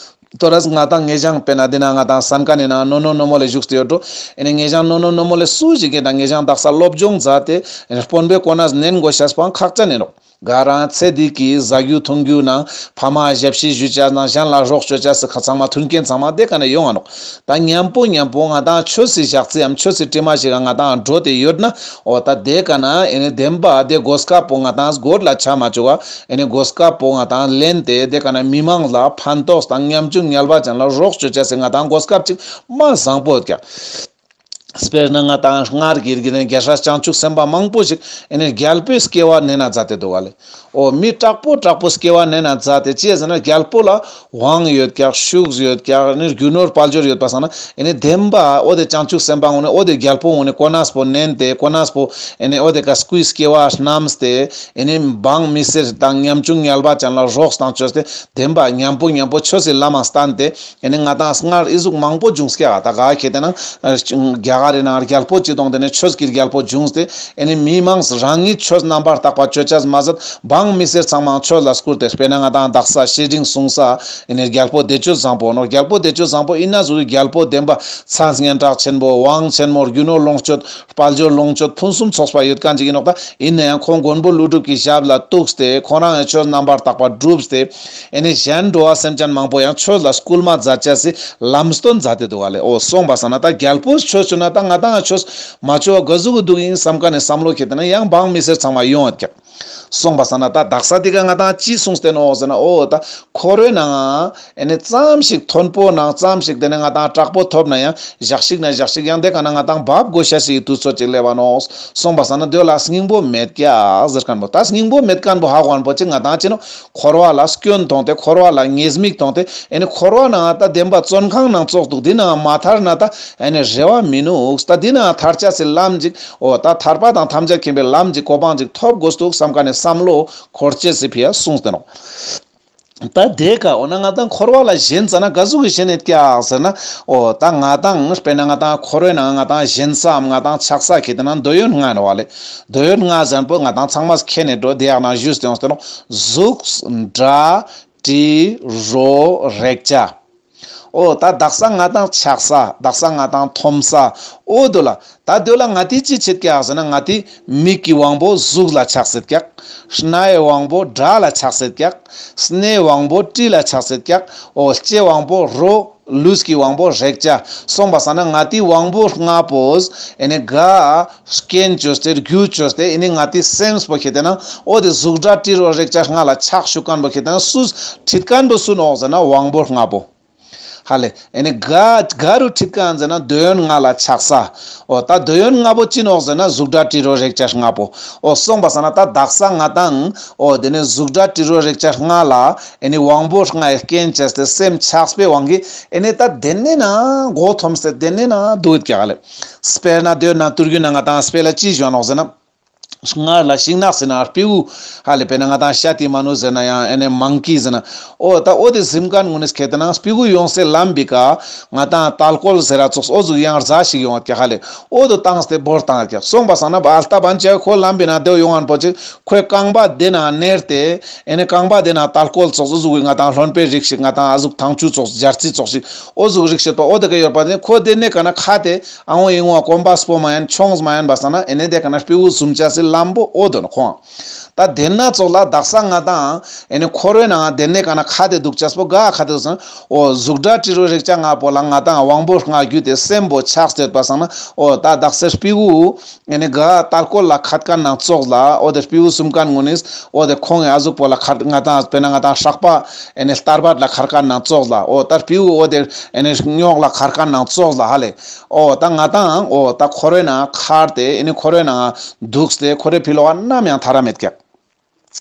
ཏོ་རས་ང་ཏང་ངེ་ཅང་དཔེར་ན་དེ་ན་ང་ཏང་སན་ཁན་ནི་ནང་ནོ་ནོ་ནོ་མོ་ལེ་བཞུགས་ཏེ་ཡོད་འགྲོ། ཨེ་ནེ་ངེ་ཅང་ནོ་ནོ་ནོ་མོ་ལེ་སུ་ཞིག་གི་ད་ངེ་ཅང་དག་ས་སློབ་སྦྱོང་མཛད་དེ་ཨེ་ནེ་དཔོན་པོའི་གོ་གནས་ནན་དགོས་ཤེས་པའང་ཁག་ཅན་ཨིན་ནོག། ག་རང་ཚེ་འདི་གི་ཟ་རྒྱུ་འཐུང་རྒྱུ་ནང་ཕ་མ་ཞབས་ཕྱི་ཞུ་ཅེས་ནང་གཞན་ལ་རོགས་ཅོ་ཅེས་སི་ཁ་ཚང་མ་མཐུན་རྐྱེན་ཚང་མ་དེ་ཀ་ནེ་ཡོང་ང་ནོག། ད་མཉམ་པོ་མཉམ་པོ་ང་ཏང་ཆོས་སི་ཞག་རྩི་ཡམ་ཆོས་སི་དྲི་མ་ཞིག་ག་ང་ཏང་འགྲོ་སྟེ་ཡོད་ན་འོ་ད་དེ་ཀ་ནེ་ཨེ་ནེ་བདེན་པ་དེ་གོ་སྐབས་པོ་ང་ཏང་སྒོར་ལ་ཆ་མ་བཅུག་ག་ཨེ་ནེ་གོ་སྐབས་པོ་ང་ཏང་ལེན་ཏེ་དེ་ཀ་ནེ་མི་མང་ལ་ཕན་ཐོགས་དང་ཉམ་ཆུང་ངལ་བ་ཅན་ལ་རོགས་ཅོ་ཅེས་སི་ང་ཏང་གོ་སྐབས་ཅིག་མ་བཟང་པོ་ཡོད་ཀྱག། དཔེར་ན་ང་ཏང་སྔར་གྱི་རྒྱལ་སྲས་བྱང་ཆུབ་སེམས་དཔའ་མང་པོ་ཞིག་ཨེ་ནི་རྒྱལ་པོའི་སྐྱེ་བ་ནེན་ན་མཛད་དེ་འདུག་ག་ལེ། འོ་མི་དྲག་པོ་དྲག་པོ་སྐྱེ་བ་ནེན་ན་མཛད་དེ་ཅི་ཟེར་ན་རྒྱལ་པོ་ལ་དབང་ཡོད་ཀྱག་ཤུགས་ཡོད་ཀྱག་ནི་རྒྱུ་ནོར་དཔལ་འབྱོར་ཡོད་པ་སང་ན་ཨེ་ནི་བདེན་པ་འོ་དེ་བྱང་ཆུབ་སེམས་དཔའ་ངོ་ནི་འོ་དེ་རྒྱལ་པོ་ངོ་ནི་གོ་གནས་པོ་ནེན་ཏེ་གོ་གནས་པོ་ཨེ་ནི་འོ་དེ་ཀ་སྐུའི་སྐྱེ་བ་བསྣམས་ཏེ་ཨེ་ནི་འབངས་མི་སེར་དང་ཉམ་ཆུང་ཉལ་བ་ཅན་ལ་རོགས་དང་བཅོས་ཏེ་བདེན་པ་མཉམ་པོ་མཉམ་པོ་ཆོས་སི་ལམ་མ་བསྟན་ཏེ། ཨེ་ནི་ང་ཏང་སྔར་ཨི་ཟུག་མང་པོ་བྱུང་སྐྱག་ད་ག་ཁེ་ཏེ་ན་རྒྱ་གར་རི་ནང་རྒྱལ་པོ་ཅིག་དོང་དེ་ནི་ཆོས་ཀྱི་རྒྱལ་པོ་བྱུང་སྟེ་ཨེ་ནི་མི་མང་རང་ཉིད་ཆོས་རྣམ་པར་དག་པ་ཅོ་ཅས་མ་ཟད་འབངས་མི་སེར་ཚང་མ་ཆོས་ལ་བཀུར་ཏེ་དཔེར་ན་ང་ཏང་དག་ས་བཤེས་སྤྲིང་གསུང་ས་ཨེ་ནི་རྒྱལ་པོ་བདེ་སྤྱོད་བཟང་པོ་ནོ། རྒྱལ་པོ་བདེ་སྤྱོད་བཟང་པོ་ཨིན་ན་ཟུག་རྒྱལ་པོ་བདེན་པ་མཚན་སྙན་གྲགས་ཆེན་པོ་དབང་ཆེན་མོ་རྒྱུ་ནོར་ལོངས་སྤྱོད་དཔལ་འབྱོར་ལོངས་སྤྱོད་ཕུན་སུམ་ཚོགས་པ་ཡོད་མཁན་ཅིག་ཨིན་ནོག་ད། ཨིན་ན་ཡང་ཁོང་མགོན་པོ་ཀླུ་སྒྲུབ་ཀྱི་ཞབས་ལ་གཏུགས་ཏེ་ཁོང་རང་ཡང་ཆོས་རྣམ་པར་དག་པ་བསྒྲུབས་ཏེ་ཨེ་ནི་གཞན་འགྲོ་བ་སེམས་ཅན་མང་པོ་ཡང་ཆོས་ལ་སྐུལ་མ་མཛད་ཅས་སི་ལམ་སྟོན་མཛད་དེ་འདུག་ག་ལེ། འོ་སོང་པ་སང་ན་ད་རྒྱལ་པོས་ཆོས་ཅོ་ན་ད་ང་ཏང་ཡང་ཆོས་མ་ཅོ་བ་ག་ཟུག་གི་འདུག་ཨིན་བསམ་མཁན་ནི་བསམ་བློ་ཁེ་ཏེ་ན་ཡང་འབངས་མི་སེར་ཚང་མ་ཡོང་ཡོད་ཀྱག། སོང་པ་སང་ན་ད་དག་ས་དེ་ཀ་ང་ཏང་ཅི་གསུངས་ཏེ་ནོག་ཟེར་ན་འོ་ད་འཁོར་བའི་ནང་ཨེ་ནི་ཙམ་ཞིག་མཐོན་པོ་ནང་ཙམ་ཞིག་དེ་ནི་ང་ཏང་དྲག་པོ་ཐོབ་ན་ཡང་ཞག་ཞིག་ན་ཞག་ཞིག་ཡང་དེ་ཀ་ན་ང་ཏང་བབ་དགོས་ཤ་ཞིག་དུས་ཚོད་ཅིག་སླེབས་པ་ནོག། སོང་པ་སང་ན་དེ་ལ་སྙིང་པོ་མེད་ཀྱག་ཟེར་མཁན་པོ། ད་སྙིང་པོ་མེད་མཁན་པོ་ཧ་གོ་མཁན་པོ་ཅིག་ང་ཏང་ཅི་ནོག། འཁོར་བ་ལ་སྐྱོན་མཐོང་སྟེ་འཁོར་བ་ལ་ཉེས་དམིགས་མཐོང་སྟེ་ཨེ་ནི་འཁོར་བ་ནང་ད་བདེན་པ་བཙོན་ཁང་ནང་ཙོགས་འདུག། འདི་ནང་མ་ཐར་ན་ད་ཨེ་ནི་རེ་བ་མི་ནུག། ད་འདི་ནང་ཐར་ཅས་སི་ལམ་ཅིག་འོ་ད་ཐར་པ་དང་ཐམས་ཅད་མཁྱེན་པའི་ལམ་ཅིག་གོ་འཕང་ཅིག་ཐོབ་དགོས་འདུག་བསམ་མཁན་ནི་བསམ་བློ་འཁོར་ཅས་སི་ཕི་ཡ་གསུངས་ཏེ་ནོག། ད་དེ་ཀ་འོ་ན་ང་ཏང་འཁོར་བ་ལ་ཞེན་ཙ་ན་ག་ཟུག་གི་ཞེན་ཡོད་ཀྱག་ཟེར་ན། འོ་ད་ང་ཏང་དཔེར་ན་ང་ཏང་འཁོར་བའི་ནང་ང་ཏང་ཞེན་སའམ་ང་ཏང་ཆགས་ས་ཁེ་ཏེ་ན་འདོད་ཡོན་ལྔ་ཡིན་ནོག་ལེ། འདོད་ཡོན་ལྔ་ཟེར་མཁན་པོ་ང་ཏང་ཚང་མས་མཁྱེན་ནས་འགྲོ་དེ་ཡག་ན་ཞུས་ཏེ་ཡོང་སྟེ་ནོག། གཟུགས་སྒྲ་དྲི་རོ་རེག་བྱ། འོ་ད་དག་ས་ང་ཏང་ཆགས་ས་དག་ས་ང་ཏང་མཐོང་ས་འོ་དོ་ལ། ད་དོ་ལ་ང་ཏི་ཅི་བྱེད་ཀྱག་ཟེར་ན་ང་ཏི་མིག་གི་དབང་པོ་གཟུགས་ལ་ཆགས་སེད་ཀྱག། རྣའི་དབང་པོ་སྒྲ་ལ་ཆགས་སེད་ཀྱག། སྣའི་དབང་པོ་དྲི་ལ་ཆགས་སེད་ཀྱག། འོ་ལྕེ་དབང་པོ་རོ། ལུས་ཀྱི་དབང་པོ་རེག་བྱ། སོང་པ་སང་ན་ང་ཏི་དབང་པོ་ལྔ་པོས་ཨེ་ནི་ག་རྐྱེན་བཅོས་ཏེ་རྒྱུ་བཅོས་ཏེ་ཨེ་ནི་ང་ཏི་སེམས་པོ་ཁེ་ཏེ་ན་འོ་དེ་གཟུགས་སྒྲ་དྲི་རོ་རེག་བྱ་ལྔ་ལ་ཆགས་ཞུགས་མཁན་པོ་ཁེ་ཏེ་ན་སུས་ཁྲིད་མཁན་པོ་སུ་ནོག་ཟེར་ན་དབང་པོ་ལྔ་པོ། ཧ་ལེ། ཨེ་ནི་ག་ག་རུ་ཁྲིད་མཁན་ཟེར་ན་འདོད་ཡོན་ལྔ་ལ་ཆགས་ས། འོ་ད་འདོད་ཡོན་ལྔ་པོ་ཅི་ནོག་ཟེར་ན་གཟུགས་སྒྲ་དྲི་རོ་རེག་བྱ་ལྔ་པོ། འོ་སོང་པ་སང་ན་ད་དག་ས་ང་ཏང་འོ་དེ་ནི་གཟུགས་སྒྲ་དྲི་རོ་རེག་བྱ་ལྔ་ལ་ཨེ་ནི་དབང་པོ་ལྔའི་རྐྱེན་བྱས་ཏེ་སེམས་ཆགས་པའི་དབང་གིས་ཨེ་ནི་ད་དེ་ནི་ན་མགོ་འཐོམས་ཏེ་དེ་ནི་ན་འདུག་ཀྱག་ལེ། དཔེར་ན་དོན་ན་དུར་རྒྱུད་ན་ང་ཏང་དཔེ་ལ་ཅི་ཞུ་ནོག་ཟེར་ན། སྔར་ལ་ཤིང་ནགས་ཟེར་ན་སྤྲེའུ། ཧ་ལེ་དཔེར་ན་ང་ཏང་ཤ་ཏི་མ་ནུ་ཟེར་ན་ཡང་ཨེ་ནི་མང་ཀི་ཟེར་ན། འོ་ད་འོ་དེ་གཟིམ་མཁན་ངོ་ནི་ཁེ་ཏེ་ན་སྤྲེའུ་ཡོང་སའི་ལམ་པོའི་ཀ་ང་ཏང་ཏལ་ཀོལ་ཟེར་ར་ཙོགས་འོ་ཟུག་ཡང་རྫ་ཞིག་ཡོང་ཀྱག་ཧ་ལེ། འོ་དོ་བཏང་སྟེ་བོར་བཏང་ཀྱག། སོང་པ་སང་ན་བ་ཨལ་ཏ་བན་ཅེ་ཁོ་ལམ་པོའི་ནང་དེ་ཡོང་ངན་པོ་ཅིག་ཁོའི་རྐང་པ་དེ་ན་ནེར་ཏེ་ཨེ་ནི་རྐང་པ་དེ་ན་ཏལ་ཀོལ་ཙོགས་འོ་ཟུག་གི་ང་ཏང་རློན་པའི་རིགས་ཤིག་ང་ཏང་ཨ་ཟུག་ཐང་ཆུ་ཙོགས་སྦྱར་རྩི་ཙོགས་ཤིག་འོ་ཟུག་རིགས་ཤིག་པ་འོ་དེ་ཀ་ཡོད་པ་དེ་ཁོ་དེ་ནི་ཀ་ན་ཁ་དེ། ཨ་འོ་ཡིན་འོ་གོམ་པ་སྤོ་མ་ཡན་ཆོངས་མ་ཡན་པ་སང་ན་ཨེ་ནི་དེ་ཀ་ན་སྤྲེའུ་ཟུམ་ཅས་སི་ལམ་པོ་འོ་དོ་ནོ་ཁོང་། ད་དེ་ན་ཙོགས་ལ་དག་ས་ང་ཏང་ཨེ་ནི་འཁོར་བའི་ནང་དེ་ནི་ཀ་ན་ཁ་དེ་འདུག་ཅས་པོ་ག་ཁ་དེ་འདུག་ཟེར་ན་འོ་གཟུགས་སྒྲ་དྲི་རོ་རེག་བྱ་ལྔ་པོ་ལ་ང་ཏང་དབང་པོ་ལྔ་བརྒྱུད་དེ་སེམས་པོ་ཆགས་སྡོད་པ་སང་ན་འོ་ད་དག་ས་སྤྲེའུ་ཨེ་ནི་ག་ཏལ་ཀོལ་ལ་ཁད་མཁན་ནང་ཙོགས་ལ་འོ་དེ་སྤྲེའུ་ཟུམ་མཁན་ངོ་ནི་འོ་དེ་ཁོང་ཨ་ཟུག་པོ་ལ་ཁད་ང་ཏང་དཔེར་ན་ང་ཏང་སྲེག་པ་ཨེ་ནི་སྟར་བད་ལ་ཁད་མཁན་ནང་ཙོགས་ལ་འོ་ད་སྤྲེའུ་འོ་དེ་ཨེ་ནི་རྙོག་ལ་ཁད་མཁན་ནང་ཙོགས་ལ་ཧ་ལེ། འོ་ད་ང་ཏང་འོ་ད་འཁོར་བའི་ནང་ཁར་ཏེ་ཨེ་ནི་འཁོར་བའི་ནང་འདུག་སྟེ་འཁོར་བའི་ཕི་ལོག་ག་ནམ་ཡང་ཐར་ར་མེད་ཀྱག།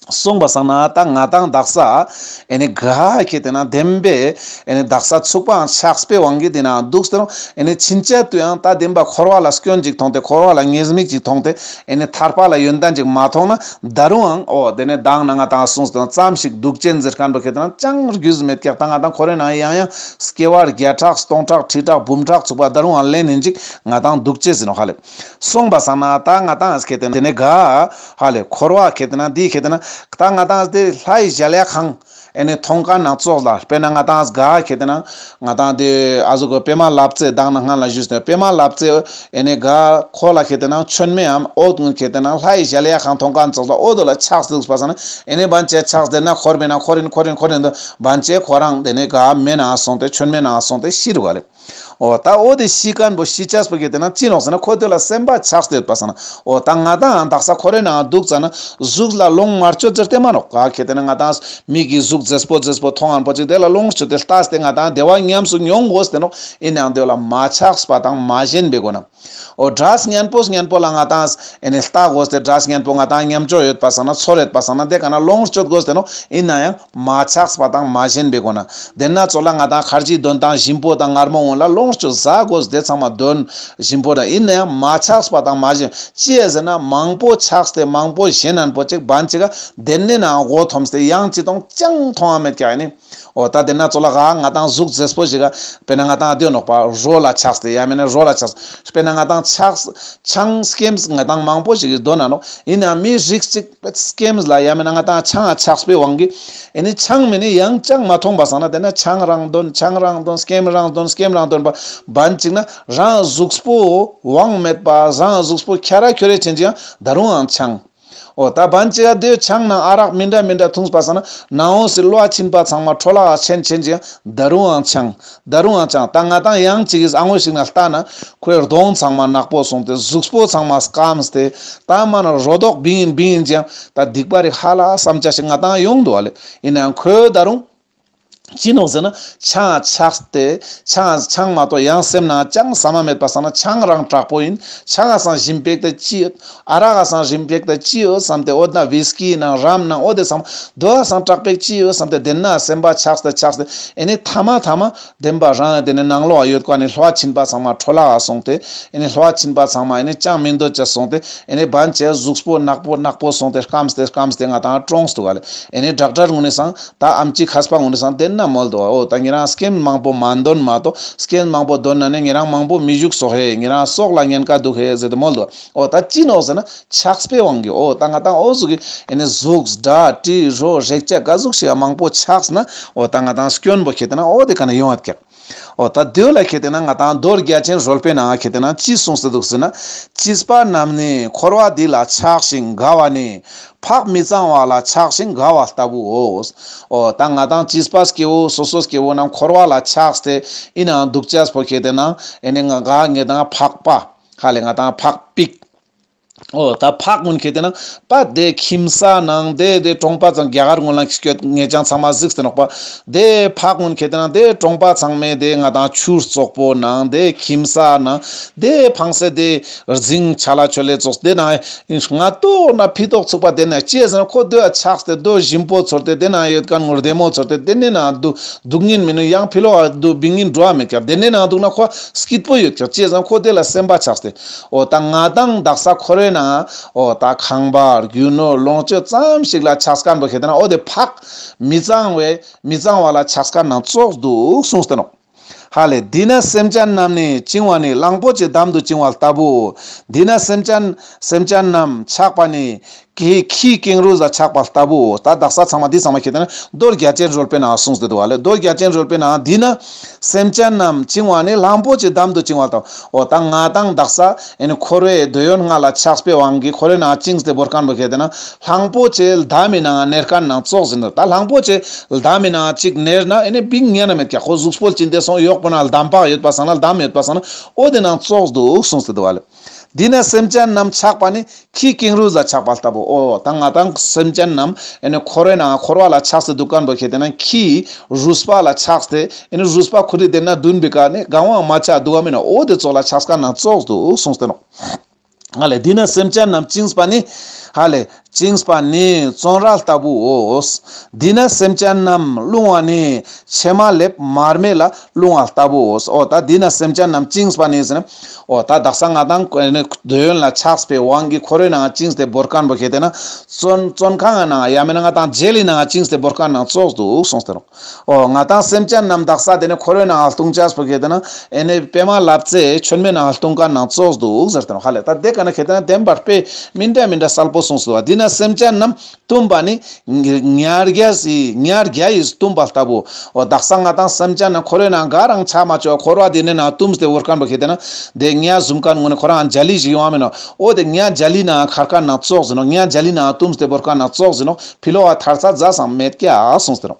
སོང་པ་སང་ན་ད་ང་ཏང་དག་ས་ཨེ་ནི་ག་ཁེ་ཏེ་ན་བདེན་པའི་ཨེ་ནི་དག་ས་ཚུགས་པའང་ཆགས་པའི་དབང་གིས་དེ་ན་འདུག་སྟེ་ཨེ་ནི་ཕྱིན་ཆད་དུ་ཡང་ད་བདེན་པ་འཁོར་བ་ལ་སྐྱོན་ཅིག་མཐོང་སྟེ་འཁོར་བ་ལ་ཉེས་དམིགས་ཅིག་མཐོང་སྟེ་ཨེ་ནི་ཐར་པ་ལ་ཡོན་ཏན་ཅིག་མ་མཐོང་ན་ད་རུང་ཨང་འོ་དེ་ནི་མདང་ན་ང་ཏང་གསུངས་ཏེ་ཙམ་ཞིག་སྡུག་ཅན་ཟེར་མཁན་པོ་ཁེ་ཏེ་ན་ཅང་རྒྱུས་མེད་ཀྱག། ད་ང་ཏང་འཁོར་བའི་ནང་ཡང་ཡང་སྐྱེ་བ་བརྒྱ་ཕྲག་སྟོང་ཕྲག་ཁྲི་ཕྲག་འབུམ་ཕྲག་ཚུགས་པ་ད་རུང་ཨང་ལེན་ཡིན་ཅིག་ང་ཏང་སྡུག་ཅན་ཟེར་ནོ་ཧ་ལེ། སོང་པ་སང་ན་ད་ང་ཏང་ཨ་ཁེ་ཏེ་ན་དེ་ནི་ག་ཧ་ལེ་འཁོར་བ་ཁེ་ཏེ་ན་འདི་ཁེ་ཏེ་ན་ད་ང་ཏང་དེ་ལྷའི་གཞལ་ཡས་ཁང་ཨེ་ནི་མཐོང་མཁན་ནང་ཙོགས་ལ་དཔེར་ན་ང་ཏང་ག་ཁེ་ཏེ་ན་ང་ཏང་དེ་ཨ་ཟུག་གི་པད་མ་ལབ་ཙེ་མདང་ན་སྔན་ལ་ཞུས་ཏེ་པད་མ་ལབ་ཙེ་ཨེ་ནི་ག་ཁོ་ལ་ཁེ་ཏེ་ན་མཆོད་མེའམ་འོད་ཀུན་ཁེ་ཏེ་ན་ལྷའི་གཞལ་ཡས་ཁང་མཐོང་མཁན་ཙོགས་ལ་འོ་དོ་ལ་ཆགས་འདུག་པ་སང་ན་ཨེ་ནི་བན་ཅེ་ཆགས་དེ་ན་འཁོར་བའི་ནང་འཁོར་ཡིན་འཁོར་ཡིན་འཁོར་ཡིན་དུ་བན་ཅེ་ཁོ་རང་དེ་ནི་ག་མེ་ནང་སོང་སྟེ་མཆོད་མེ་ནང་སོང་སྟེ་ཤི་རུག་ག་ལེ། འོ་ད་འོ་དེ་ཤི་ཁན་པོ་ཤི་ཅེས་པོ་ཁེ་ཏེ་ན་ཅི་ནོག་ཟེར་ན་ཁོ་དེ་ལ་སེམས་པ་ཆགས་ཏེ་ཡོད་པ་སང་ན། འོ་ད་ང་ཏང་དག་ས་འཁོར་བའི་ནང་དུག་ཙ་ན་གཟུགས་ལ་ལོང་མ་ཅོ་ཟེར་ཏེ་མ་ནོག་ག་ཁེ་ཏེ་ན་ང་ཏང་མིག་གི་གཟུགས་མཛེས་པོ་མཛེས་པོ་མཐོང་ཁན་པོ་ཅིག་དེ་ལ་ལོང་ཅོ་སྟེ་ལྟས་ཏེ་ང་ཏང་བདེ་བ་ཉམས་སུ་མྱོང་དགོས་ཏེ་ནོག། ཨིན་ནའང་དེ་ལ་མ་ཆགས་པ་དང་མ་ཞེན་པའི་སྒོ་ནས། འོ་སྒྲ་སྙན་པོ་སྙན་པོ་ལ་ང་ཏང་ཨེ་ནི་ལྟ་དགོས་ཏེ་སྒྲ་སྙན་པོ་ང་ཏང་མཉམ་སྤྱོད་ཡོད་པ་སང་ན་ཚོར་ཡོད་པ་སང་ན་དེ་ཀ་ན་ལོང་ཅོ་དགོས་ཏེ་ནོག། ཨིན་ནའང་མ་ཆགས་པ་དང་མ་ཞེན་པའི་སྒོ་ནས། དེ་ན་ཚོ་ལ་ང་ཏང་ཁར་ཇི་དོན་དང་ཞིམ་པོ་དང་མངར་མོ་འོང་ལ་ལོང་ཅོ་ཟ་དགོས་ཏེ་ཚང་མ་དོན་ཞིམ་པོ་དང་ཨིན་ནའང་མ་ཆགས་པ་དང་མ་ཞེན། ཅི་ཡ་ཟེར་ན་མང་པོ་ཆགས་ཏེ་མང་པོ་ཞེན་ཁན་པོ་ཅིག་བན་ཅིག་ག་དེ་ནི་ན་མགོ་འཐོམས་ཏེ་ཡང་ཅི་གཏོང་ཅང་མཐོང་ང་མེད་ཀྱག་ཨེ་ནི། འོ་ད་དེ་ན་ཚོ་ལ་ག་ང་ཏང་གཟུགས་མཛེས་པོ་ཞིག་ག་དཔེར་ན་ང་ཏང་དེ་ནོག་པ་རོ་ལ་ཆགས་ཏེ་ཡང་མེན་ན་རོ་ལ་ཆགས། དཔེར་ན་ང་ཏང་ཆགས་ཆང་སྐེམས་ང་ཏང་མང་པོ་ཞིག་གི་དོན་ན་ནོག། ཨིན་ནའང་མི་རིགས་ཅིག་སྐེམས་ལ་ཡང་མེན་ན་ང་ཏང་ཆང་ཆགས་པའི་དབང་གིས་ཨེ་ནི་ཆང་མེན་ནི་ཡང་ཅང་མ་མཐོང་པ་སང་ན་དེ་ན་ཆང་རང་དོན་ཆང་རང་དོན་སྐེམས་རང་དོན་སྐེམས་རང་དོན་པ་བན་ཅིག་ན་རང་གཟུགས་པོ་དབང་མེད་པ་རང་གཟུགས་པོ་ཁྱ་ར་ཁྱོ་རེ་ཆེན་ཅིག་ཡང་ད་རུང་ཡང་ཆང་། འོ་ད་བན་ཅིག་ག་དེ་ཆང་ནང་ཨ་རག་མི་འདྲ་མི་འདྲ་འཐུངས་པ་སང་ན་ནང་འོ་སི་གློ་བ་ཆིན་པ་ཚང་མ་འཕྲོ་བརླག་ཆེན་ཆེན་ཅིག་ཡང་ད་རུང་ཡང་ཆང་། ད་རུང་ཡང་ཆང་། ད་ང་ཏང་ཡང་ཅིག་གིས་ཨ་ངོ་ཞིག་ན་ལྟ་ན་ཁོའི་གདོང་ཚང་མ་ནག་པོ་སོང་སྟེ་གཟུགས་པོ་ཚང་མ་སྐམས་ཏེ་ད་མ་ན་རོ་དོག་བིང་ཡིན་བིང་ཡིན་ཅིག་ཡང་ད་སྡིག་པ་རིག་ཧ་ལ་བསམ་ཆ་ཞིག་ང་ཏང་ཡོང་འདུག་ཨ་ལེ། ཨིན་ནའང་ཁོའི་ད་རུང་ཅི་ནོག་ཟེར་ན་ཆང་ཆགས་ཏེ་ཆང་ཆང་མ་གཏོགས་ཡང་སེམས་ནང་ཅང་ཟ་མ་མེད་པ་སང་ན་ཆང་རང་དྲག་པོ་ཡིན། ཆང་ང་སང་ཞིམ་པེག་ཏེ་ཅི་ཡོད། ཨ་རག་ག་སང་ཞིམ་པེག་ཏེ་ཅི་ཡོད་བསམ་སྟེ་འོ་ན་ཝིས་ཀི་ནང་རམ་ནང་འོ་དེ་སང་དོ་ག་སང་དྲག་པེག་ཅི་ཡོད་བསམ་སྟེ་དེ་ན་སེམས་པ་ཆགས་ཏེ་ཆགས་ཏེ་ཨེ་ནི་ཐ་མ་ཐ་མ་བདེན་པ་རང་དེ་ནི་ནང་ལོགས་ཡོད་ཀ་ནི་གློ་བ་ཆིན་པ་ཚང་མ་འཕྲོ་བརླག་སོང་སྟེ་ཨེ་ནི་གློ་བ་ཆིན་པ་ཚང་མ་ཨེ་ནི་ཅང་མི་འདོད་ཅེས་སོང་སྟེ་ཨེ་ནི་བན་ཅིག་གཟུགས་པོ་ནག་པོ་ནག་པོ་སོང་སྟེ་སྐམས་ཏེ་སྐམས་ཏེ་ང་ཏང་གྲོངས་འདུག་ག་ལེ། ཨེ་ནི་ཌོག་ཊར་ངུན་ནི་སང་ད་ཨམ་ཆི་མཁས་པ་ངུན་ནི་སང་དེ་ན་མོལ་འདུག། འོ་ད་ཉེ་རང་སྐེམ་མང་པོ་མ་འདོན་མ་གཏོགས་སྐེམ་མང་པོ་འདོན་ན་ནི་ཉེ་རང་མང་པོ་མི་བཞུགས་སོག་ཧེ་ཉེ་རང་སྲོག་ལ་ཉེན་ཁ་འདུག་ཧེ་ཟེར་ཏེ་མོལ་འདུག། འོ་ད་ཅི་ནོག་ཟེར་ན་ཆགས་པའི་དབང་གིས། འོ་ད་ང་ཏང་འོ་ཟུག་གི་ཨེ་ནི་གཟུགས་སྒྲ་དྲི་རོ་རེག་བྱ་ག་ཟུག་ཞིག་མང་པོ་ཆགས་ན་འོ་ད་ང་ཏང་སྐྱོན་པོ་ཁེ་ཏེ་ན་འོ་དེ་ཀ་ན་ཡོང་བ་ཀྱག། འོ་ད་དེ་ལ་ཁེ་ཏེ་ན་ང་ཏང་མདོ་རྒྱ་ཆེན་རོལ་པའི་ནང་ཁེ་ཏེ་ན་ཅི་གསུངས་ཏེ་འདུག་ཟེར་ན། བྱིས་པ་རྣམས་ནི་འཁོར་བ་འདི་ལ་ཆགས་ཤིང་དགའ་བ་ནི་ཕག་མི་གཙང་བ་ལ་ཆགས་ཤིང་དགའ་བ་ལྟ་བུའོ། འོ་ད་ང་ཏང་བྱིས་པ་སྐྱེ་བོ་སོ་སོ་སྐྱེ་བོ་རྣམས་འཁོར་བ་ལ་ཆགས་ཏེ་ཨིན་ནའང་འདུག་ཅེས་པོ་ཁེ་ཏེ་ན་ཨེ་ནི་ང་ག་ངེ་ཏང་ཕག་པ་ཧ་ལེ་ང་ཏང་ཕག་པིག། འོ་ད་ཕག་ངུན་ཁེ་ཏེ་ན་པ་དེ་ཁྱིམ་ས་ནང་དེ་དེ་གྲོང་པ་ཚང་རྒྱ་གར་ངུན་ལ་སྐྱོད་ངེ་ཅང་ཚང་མ་གཟིགས་ཏེ་ནོག་པ། དེ་ཕག་ངུན་ཁེ་ཏེ་ན་དེ་གྲོང་པ་ཚང་མའི་དེ་ང་ཏང་ཆུ་བཙོག་པོ་ནང་དེ་ཁྱིམ་ས་ནང་དེ་ཕངས་སེ་དེ་རྫིང་ཆ་ལ་ཆོ་ལེ་ཙོགས་དེ་ནང་ང་ཏོ་ན་ཕི་ཏོག་ཚུགས་པ་དེ་ན་ཅི་ཟེར་ན་ཁོ་དེ་ཆགས་ཏེ་དོ་ཞིམ་པོ་ཚོར་ཏེ་དེ་ན་ཡོད་ཁན་ངུར་བདེ་མོ་ཚོར་ཏེ་དེ་ནི་ན་དུ་སྡུག་ཉིན་མི་ནུ་ཡང་ཕི་ལོ་བ་དུ་བིང་ཉིན་འགྲོ་བ་མེད་ཀྱག། དེ་ནི་ན་འདུག་ན་ཁོ་སྐྱིད་པོ་ཡོད་ཀྱག། ཅི་ཟེར་ན་ཁོ་དེ་ལ་སེམས་པ་ཆགས་ཏེ། འོ་ད་ང་ཏང་དག་ས་འཁོར་བའི་ནང་འོ་ད་ཁང་པ་རྒྱུ་ནོར་ལོངས་སྤྱོད་ཙམ་ཞིག་ལ་ཆགས་ཁན་པོ་ཁེ་ཏེ་ན་འོ་དེ་ཕག་མི་གཙང་བའི་མི་གཙང་བ་ལ་ཆགས་ཁན་ནང་ཙོགས་འདུག་གསུངས་ཏེ་ནོག། ཧ་ལེ། འདི་ན་སེམས་ཅན་རྣམས་ནི་བཅིང་བ་ནི། གླང་པོ་ཆེ་འདམ་དུ་བཅིང་བ་ལྟ་བུའོ། འདི་ན་སེམས་ཅན་སེམས་ཅན་རྣམས་ཆགས་པ་ནི། ཁྱི་ཁྱི་ཀེང་རུས་ལ་ཆགས་པ་ལྟ་བུའོ། ད་དག་ས་ཚང་མ་འདི་ཚང་མ་ཁེ་ཏེ་ན་མདོ་རྒྱ་ཆེན་རོལ་པའི་ནང་གསུངས་ཏེ་འདུག་བ་ལེ། མདོ་རྒྱ་ཆེན་རོལ་པའི་ནང་འདི་ན་སེམས་ཅན་རྣམས་བཅིང་བ་ནི། གླང་པོ་ཆེ་འདམ་དུ་བཅིང་བ་ལྟ་བུ། འོ་ད་ང་ཏང་དག་ས་ཨེ་ནི་འཁོར་བའི་འདོད་ཡོན་ལྔ་ལ་ཆགས་པའི་དབང་གིས་འཁོར་བའི་ནང་བཅིངས་ཏེ་བོར་ཁན་པོ་ཁེ་ཏེ་ན་གླང་པོ་ཆེ་འདམ་མི་ནང་ནེར་ཁན་ནང་ཙོགས་ཟེར་འདུག། ད་གླང་པོ་ཆེ་འདམ་མི་ནང་ཅིག་ནེར་ན་ཨེ་ནི་བིང་ཉན་ན་མེད་ཀྱག། ཁོ་གཟུགས་པོ་ལ་བཅིངས་ཏེ་སོང་ཡོག་པོ་ན་འདམ་བག་ཡོད་པ་སང་ན་འདམ་ཡོད་པ་སང་ན་འོ་དེ་ནང་ཙོགས་འདུག་གསུངས་ཏེ་འདུག་བ་ལེ། འདི་ན་སེམས་ཅན་རྣམས་ཆགས་པ་ནི། ཁྱི་ཀེང་རུས་ལ་ཆགས་པ་ལྟ་བུ། འོ་ད་ང་ཏང་སེམས་ཅན་རྣམས་ཨེ་ནི་འཁོར་བའི་ནང་འཁོར་བ་ལ་ཆགས་ཏེ་འདུག་ཁན་པོ་ཁེ་ཏེ་ན་ཁྱི་རུས་པ་ལ་ཆགས་ཏེ་ཨེ་ནི་རུས་པ་ཁུ་རི་དེ་ན་བདུན་པའི་ཀ་ནི་གང་བ་མ་ཆ་འདུག་ག་མིན་ན་འོ་དེ་ཙོགས་ལ་ཆགས་ཁན་ནང་ཙོགས་འདུག་གསུངས་ཏེ་ནོག། ཧ་ལེ། འདི་ན་སེམས་ཅན་རྣམས་བཅིངས་པ་ནི། ཧ་ལེ། བཅིངས་པ་ནི་བཙོན་ར་ལྟ་བུའོ། འདི་ན་སེམས་ཅན་རྣམས་ལྷུང་བ་ནི། ཕྱེ་མ་ལེབ་མར་མེ་ལ་ལྷུང་བ་ལྟ་བུའོ། འོ་ད་འདི་ན་སེམས་ཅན་རྣམས་བཅིངས་པ་ནི་ཟེར་ན། འོ་ད་དག་ས་ང་ཏང་འདོད་ཡོན་ལ་ཆགས་པའི་དབང་གིས་འཁོར་བའི་ནང་བཅིངས་ཏེ་བོར་ཁན་པོ་ཁེ་ཏེ་ན་བཙོན་བཙོན་ཁང་ནང་ཡང་མེན་ན་ང་ཏང་ཇེལ་ལི་ནང་བཅིངས་ཏེ་བོར་ཁན་ནང་ཙོགས་འདུག་གསུངས་ཏེ་ནོག། འོ་ང་ཏང་སེམས་ཅན་རྣམས་དག་ས་དེ་ནི་འཁོར་བའི་ནང་ལྟུང་ཅེས་པོ་ཁེ་ཏེ་ན་ཨེ་ནི་པད་མ་ལབ་ཙེ་མཆོད་མེ་ནང་ལྟུང་ཁན་ནང་ཙོགས་འདུག་ཟེར་ཏེ་ནོག། ཧ་ལེ། ད་དེ་ཀ་ན་ཁེ་ཏེ་ན་བདེན་པར་དཔེ་མི་འདྲ་མི་འདྲ་གསལ་པོ་ གསུངས་སོ། དེ་ན་སེམས་ཅན་རྣམས་བཏུམས་པ་ནི་ཉ་བརྒྱ་ཡིས་ཉ་བརྒྱ་ཡིས་བཏུམས་པ་ལྟ་བུའོ། དག་ས་ང་དང་སེམས་ཅན་ན་འཁོར་བའི་ནང་ག་རང་ཆ་མ་ཆོག་འཁོར་བ་དེ་ནས་ན་བཏུམས་ཏེ་བོར་མཁན་པོ་ཁེ་དེ་ན་དེ་ཉ་བཟུམ་མཁན་ངོ་ནས་ཁོ་རང་འཇའ་ལི་ཞིག་ཡོང་བ་མིན་ནོག་འོ་དེ་ཉ་འཇའ་ལི་ན་ཁར་མཁན་ན་ཙོགས་ཟིན་ནོག་ཉ་འཇའ་ལི་ན་བཏུམས་ཏེ་བོར་མཁན་ན་ཙོགས་ཟིན་ནོག་ཕི་ལོག་ག་ཐར་ས་ཛ་སང་མེད་ཀྱག་གསུངས་ཏེ་ནོག་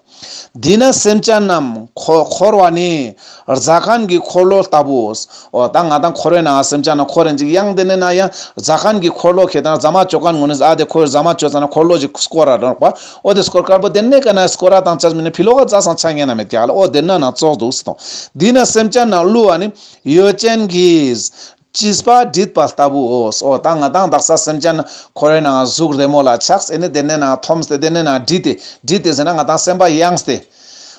དེ་ན་སེམས་ཅན་རྣམས་འཁོར་བ་ནི་རྫ་མཁན་གྱི་འཁོར་ལོ་ལྟ་བུའོ། འོ་ད་ང་དང་འཁོར་བའི་ནང་སེམས་ཅན་ན་འཁོར་རེན་ཅིག་ཡང་དེ་ནས་ན་ཡང་རྫ་མཁན་གྱི་འཁོར་ལོ་ཁེ་དེ་ན་རྫ་མ་བཅོ་མཁན་ངོ་ནས་ཨ་དེ་ཁོའི་རྫ་མ་བཅོ་ཙ་ན་འཁོར་ལོ་ཅིག་སྐོར་ར་རོགས་པ། འོ་དེ་སྐོར་དཀར་པོ་དེ་ནས་ཀ་ན་སྐོར་ར་དང་ཆ་མིན་ནས་ཕི་ལོག་ག་ཛ་སང་ཆ་ཉན་ན་མེད་ཀྱག་ལ། འོ་དེ་ན་ན་ཙོགས་འདུག་སྟོང་། དེ་ན་སེམས་ཅན་ན་བསླུ་བ་ནི་ཡོ་ཅན་གྱིས་བྱིས་པ་བསྒྲིབས་པ་ལྟ་བུའོ། འོ་ད་ང་དང་དག་ས་སེམས་ཅན་འཁོར་བའི་ནང་གཟུགས་རྡེ་མོ་ལ་ཆགས་ཨེ་ནི་དེ་ནས་ན་འཐོམས་ཏེ་དེ་ནས་ན་བསྒྲིབས་ཏེ་བསྒྲིབས་ཏེ་ཟེར་ན་ང་དང་སེམས་པ་གཡེངས་ཏེ།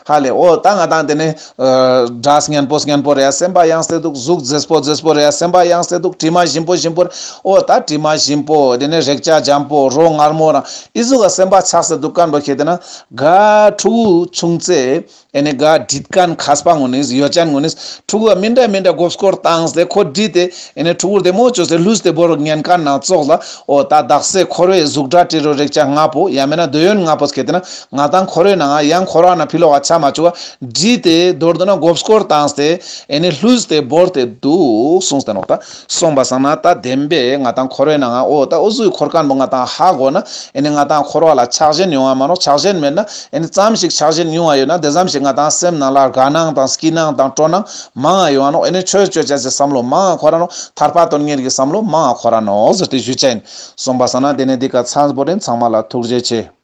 ཧ་ལེ། འོ་ད་ང་དང་དེ་ནས་ཨ་སྒྲ་སྙན་པོ་སྙན་པོ་རེ་སེམས་པ་གཡེངས་ཏེ་འདུག་གཟུགས་མཛེས་པོ་མཛེས་པོ་རེ་སེམས་པ་གཡེངས་ཏེ་འདུག་དྲི་མ་ཞིམ་པོ་ཞིམ་པོ་རེ། འོ་ད་དྲི་མ་ཞིམ་པོ་དེ་ནས་རེག་བྱ་འཇམ་པོ་རོ་མངར་མོ་རང་ཨི་ཟུག་ག་སེམས་པ་ཆགས་ཏེ་འདུག་མཁན་པོ་ཁེ་དེ་ན་ག་ཕྲུ་གུ་ཆུང་ཚེ་ཨེ་ནི་ག་བསྒྲིབས་མཁན་མཁས་པ་ངོ་ནས་ཡོ་ཅན་ངོ་ནས་ཕྲུ་གུ་མི་འདྲ་མི་འདྲ་མགོ་སྐོར་བཏང་སྟེ་ཁོ་བསྒྲིབས་ཏེ་ཨེ་ནི་ཕྲུ་གུ་བདེ་མོ་བཅོས་ཏེ་ལུས་ཏེ་བོར་ཉན་མཁན་ན་ཙོགས་ལ། འོ་ད་དག་ས་འཁོར་བའི་གཟུགས་སྒྲ་དྲི་རོ་རེག་བྱ་ལྔ་པོ་ཡང་མིན་ན་འདོད་ཡོན་ལྔ་པོ་ཁེ་དེ་ན་ང་དང་འཁོར་བའི་ནང་ཡང་འཁོར་བ་ན་ཕི་ལོག་ག་ཆ་མ་ཆོག་བསྒྲིབས་ཏེ་མདོར་བསྡུ་ན་མགོ་སྐོར་བཏང་སྟེ་ཨེ་ནི་ལུས་ཏེ་བོར་ཏེ་འདུག་གསུངས་ཏེ་ནོག་ད་སོང་པ་སང་ན་ད་བདེན་པས་ང་དང་འཁོར་བའི་ནང་འོ་ད་འོ་ཟུག་འཁོར་མཁན་པོ་ང་དང་ཧ་གོ་ན་ཨེ་ནི་ང་དང་འཁོར་བ་ལ་ཆགས་ཞེན་ཡོང་བ་མ་ནོག་ཆགས་ཞེན་མེད་ན་ཨེ་ནི་ཙམ་ཞིག་ཆགས་ཞེན་ཡོང་བ་ཡོད་ན་དེ་ཙམ་ཞིག་ང་དང་སེམས་ནང་ལ་དགའ་སྣང་དང་སྐྱིད་སྣང་དང་སྤྲོ་སྣང་མང་ང་ཡོང་བ་ནོག་ཨེ་ནི་ཆོས་ཅོ་ཅེས་སི་བསམ་བློ་མང་ང་འཁོར་ར་ནོག་ཐར་པ་དོན་གཉེར་གྱི་བསམ་བློ་མང་ང་འཁོར་ར་ནོག་ཟེར་ཏེ་ཞུ་ཅེན། སོང་པ་སང་ན་དེ་ནས་འདི་ཀ་ཚང་པོ་རིན། ཚང་མ་ལ་ཐུགས་རྗེ་ཆེ།